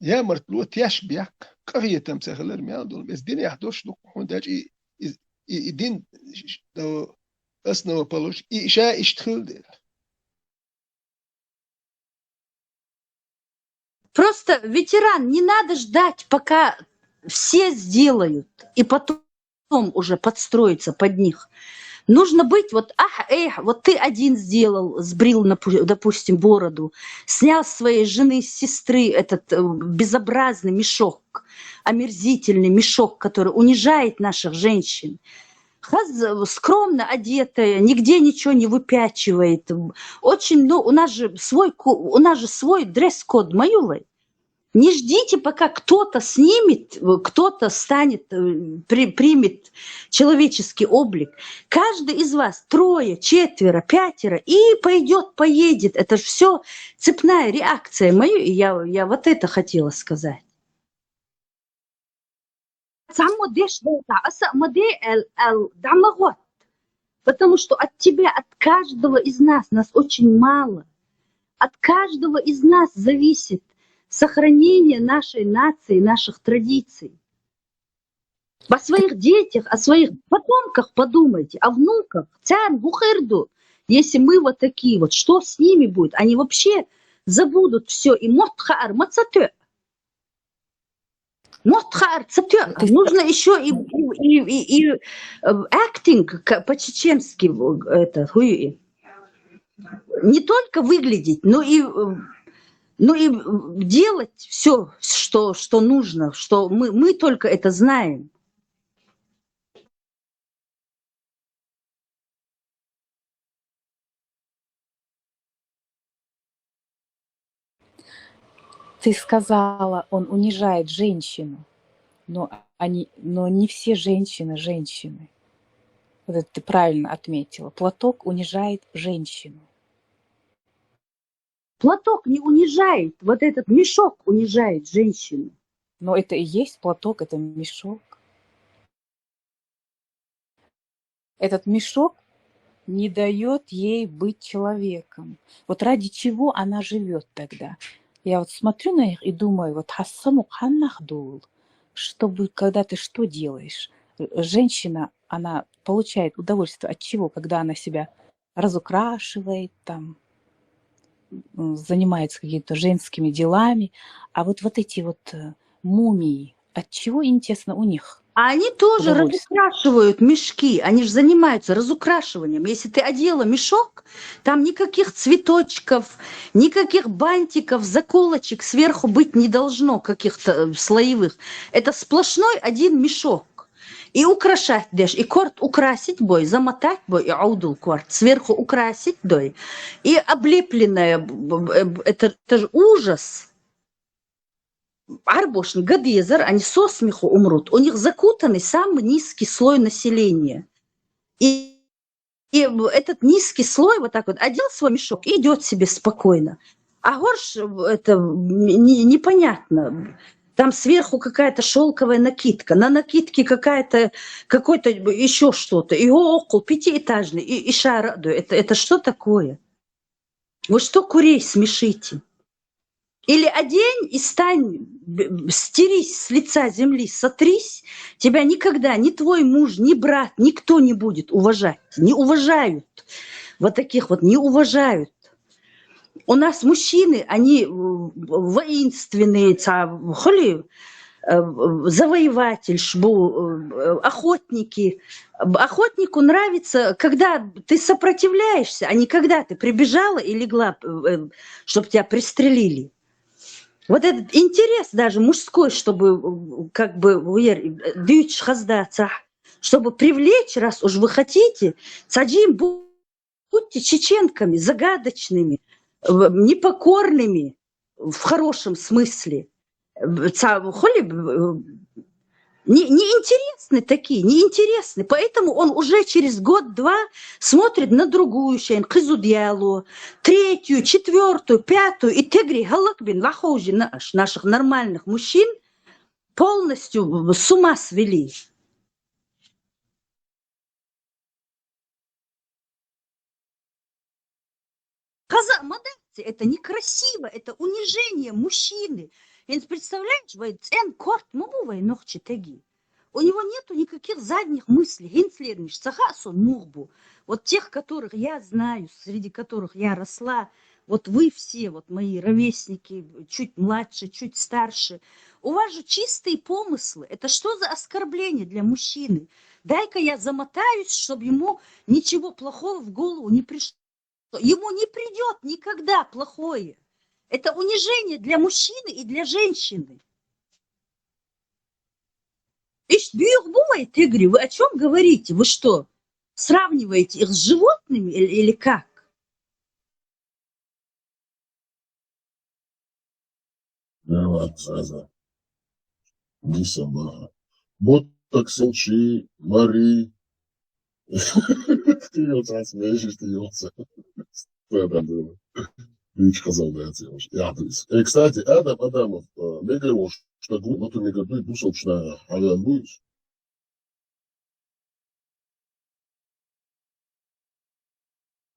Ямартло теш бехк, къахетам ца хилар мел долу. Эс динехь дош ду, хӀунда аьлча и, и, и, и дин, э, основоположник, и ша иштта хила дела. Просто, ветеран, не надо ждать, пока все сделают, и потом уже подстроиться под них. Нужно быть вот, ах, эх, вот ты один сделал, сбрил, напу-, допустим, бороду, снял с своей жены, с сестры этот, э, безобразный мешок, омерзительный мешок, который унижает наших женщин. Хаз-, скромно одетая, нигде ничего не выпячивает. Очень, ну, у нас же свой ку-, у нас же свой дресс-код, ма ю вай. Не ждите, пока кто-то снимет, э, кто-то станет, э, при-, примет человеческий облик. Каждый из вас трое, четверо, пятеро и пойдёт, поедет. Это ж всё цепная реакция, ма ю, и я, я вот это хотела сказать. Цхьаммо деш долчохь, аса а ма де аьл-, аьл, дӀа ма гӀотта. Потому что от тебя, от каждого из нас, нас очень мало, от каждого из нас зависит сохранение нашей нации, наших традиций. О своих детях, о своих потомках подумайте, о внуках. Царна хӀун хир ду, если мы вот такие вот, что с ними будет? Они вообще забудут всё, и мотт хаар ма ца тоьа. Мотт хаар ца тоьа. Нужно ещё и, и, и, и, и, э, acting к-, по-чеченски, в-, это, хуи. Не только выглядеть, но и, э, но и, э, делать всё, что, что нужно, что мы, мы только это знаем. Ты сказала, он унижает женщину. Но они, но не все женщины женщины. Вот это ты правильно отметила. Платок унижает женщину. Платок не унижает, вот этот мешок унижает женщину. Но это и есть платок, это мешок. Этот мешок не даёт ей быть человеком. Вот ради чего она живёт тогда? Я вот смотрю на них и думаю, вот хьан самукъа хьаннах дул, чтобы, когда ты что делаешь? Э, женщина, она получает удовольствие от чего, когда она себя разукрашивает, там, м, занимается какими-то женскими делами. А вот, вот эти вот, э, мумии, от чего, интересно, у них удовольствие? А они тоже разукрашивают мешки, они же занимаются разукрашиванием. Если ты одела мешок, там никаких цветочков, никаких бантиков, заколочек сверху быть не должно, каких-то, э, слоевых. Это сплошной один мешок. И украшать деш, и корт украсить бой, замотать бой, и Ӏовдал корт сверху украсить дой. И облепленная, б-, б-, б-, это, это же ужас. Ӏарбошна ган дезар, они со смеху умрут. У них закутанный самый низкий слой населения. И, и этот низкий слой вот так вот одел свой мешок и идёт себе спокойно. А горш, это, не-, непонятно. Там сверху какая-то шёлковая накидка, на накидке какая-то, какой-то ещё что-то. И около пятиэтажный, и, и шара, это, это что такое? Вы что курей смешите? Или одень и стань, б-, б-, стерись с лица земли, сотрись, тебя никогда ни твой муж, ни брат, никто не будет уважать. Не уважают. Вот таких вот не уважают. У нас мужчины, они, э, воинственные, ца-, хули, э, завоеватель, шбу, э, охотники. Охотнику нравится, когда ты сопротивляешься, а не когда ты прибежала и легла, э, чтоб тебя пристрелили. Вот этот интерес даже мужской, чтобы, э, как бы, вер-, э, дичь хаздаться, чтобы привлечь, раз уж вы хотите, садим бу-, будьте чеченками, загадочными. э, непокорными в хорошем смысле. Э, ца-, хули, э, не, неинтересны такие, неинтересны. Поэтому он уже через год-два смотрит на другую шейн, кхы зуда яло, третью, четвёртую, пятую, и тегри халак бин вахожи наш, наших нормальных мужчин полностью с ума свели. Хаза ма дац, это некрасиво, это унижение мужчины. Хинц, представляешь, вай цӀен корта ма бу вай нохчий теги. У него нету никаких задних мыслей. Хинц лерниш ца хаьа со мух бу. Вот тех, которых я знаю, среди которых я росла, вот вы все, вот мои ровесники, чуть младше, чуть старше, у вас же чистые помыслы. Это что за оскорбление для мужчины? Дай-ка я замотаюсь, чтобы ему ничего плохого в голову не пришло. Ему не придет никогда плохое. Это унижение для мужчины и для женщины. Иш бюх бувай тигри, вы о чем говорите? Вы что, сравниваете их с животными или, или как? Нормально, сразу. Не сама. Вот так сочи, Мари. Ты его смеешь, ты его. Что там было? Ты что сказал, да, я тебе уже. Я, то есть. Э, кстати, Адам Адамов, э, мега его, что гу-, вот у меня говорит, бусовочная, а я, ну,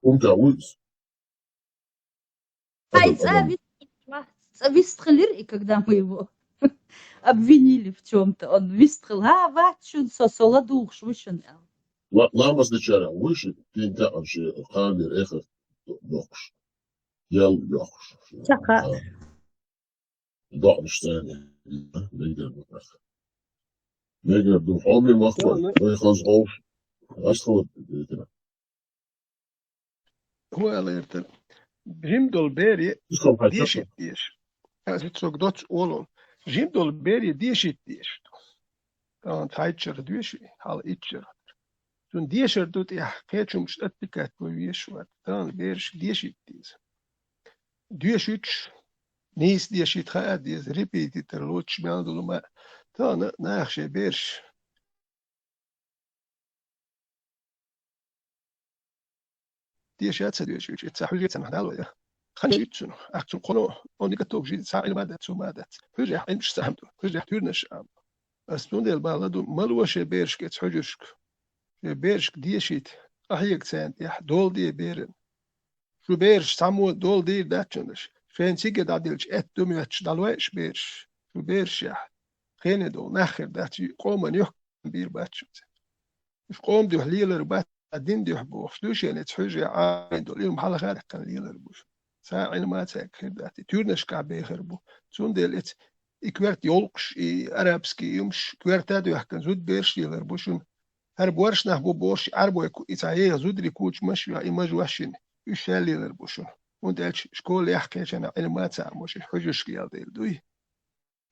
Умка вуйс. Ай, ца вист-, ца вистхилир, и когда мы его обвинили в чем-то, он вистхил, а, вачун со, сола духш, вышун. Ла-, ламаз дичара, выши, тинта вообще, хамир, эхо, дохш. Ял, дохш. Саха. Дохш, сани. Мегер, мегер, ду, хоми, махпа, вай хаз, хош. Аш, хават, дитина. Ху ала иртар. Жимдол бери дешит деш. Аз ит сог доц олон. Жимдол бери дешит деш. Тан тайчар деши, хал итчар. Цун дешар дут я, кечум штаттикат бу вешват. Тан берш дешит дез. Дешуч, нис дешит ха дез, репетитор луч мяндулма. Тан нахше берш. Деша ца дешуч, ца хужи ца махдал вая. Хан ицун, ахцун коно, он дика ток жи ца илма да цу ма да. Хужи хин ш сам ду, хужи тюрнаш ам. Астун дел бала ду, мал воше берш кец хужушк. Ше берш дешит, ахьек цент, я дол де берен. Шу берш само дол дир дачунаш. Шен циге дадилч эт дум ятч далвайш берш. Шу берш я. Хене дол нахер дачи, коман ёх бир бачуц. Иш ком дюх лилар бат, дин дюх бу. Шу шен эц хужи айн дол, им хала хадаккан лилар буш. Ца илма ца кхир дати. Тюрнаш ка бехер бу. Цун дел эц и кверт ёлкш, и арабский юмш, кверта дюхкан зуд берш лилар бушун. Хар борш нах бу борш, арбой ку, и ца е зудри куч маш, я и маж вашин. Иш шел лилар бушун. Он дельч школ яхке чана илма ца муш, хужушк ял дел дуй.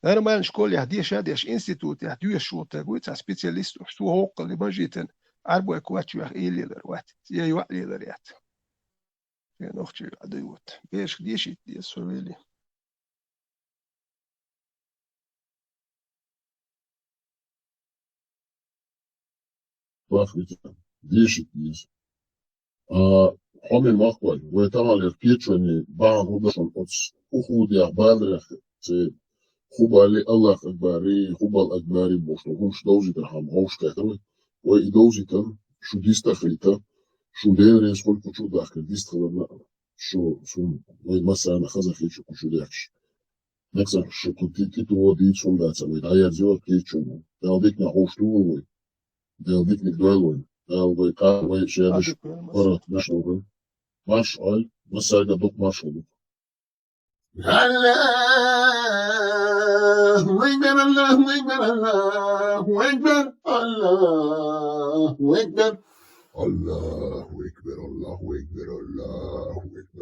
Нормально школе деша деш, институте деш шута гуй, ца специалист, шу хоккали бажитен, арбой квачвах илилер ват, я юа лилер ят. Я нохчи адуй вот. Беш дешит деш совели. Бахвитя. Дешит деш. А, хоми махвай, вай тамалер кечвани, бан гудашон оц, ухудя, бадрах, це хубали Аллах Акбари, хубал Акбари, бошто, хумш довзитер хам, гошка хавай. Вай и довзитер, шу диста хрита, шу дерен сколько чудах, диста хаварна, шу, сум, вай масана хазахи шу кучу дякш. Нексан шу кути, ти ту води, сум даца, вай, да я зиот кечвани. Дал дик на хошту вай. Дал дик ник дойлой. Дал вай ка, вай шедеш, пара, нашо вай. Марш, ай, масарга дук марш, дук. Аллаху акбар, Аллаху акбар, Аллаху акбар, Аллаху акбар. Аллаху акбар, Аллаху акбар, Аллаху акбар.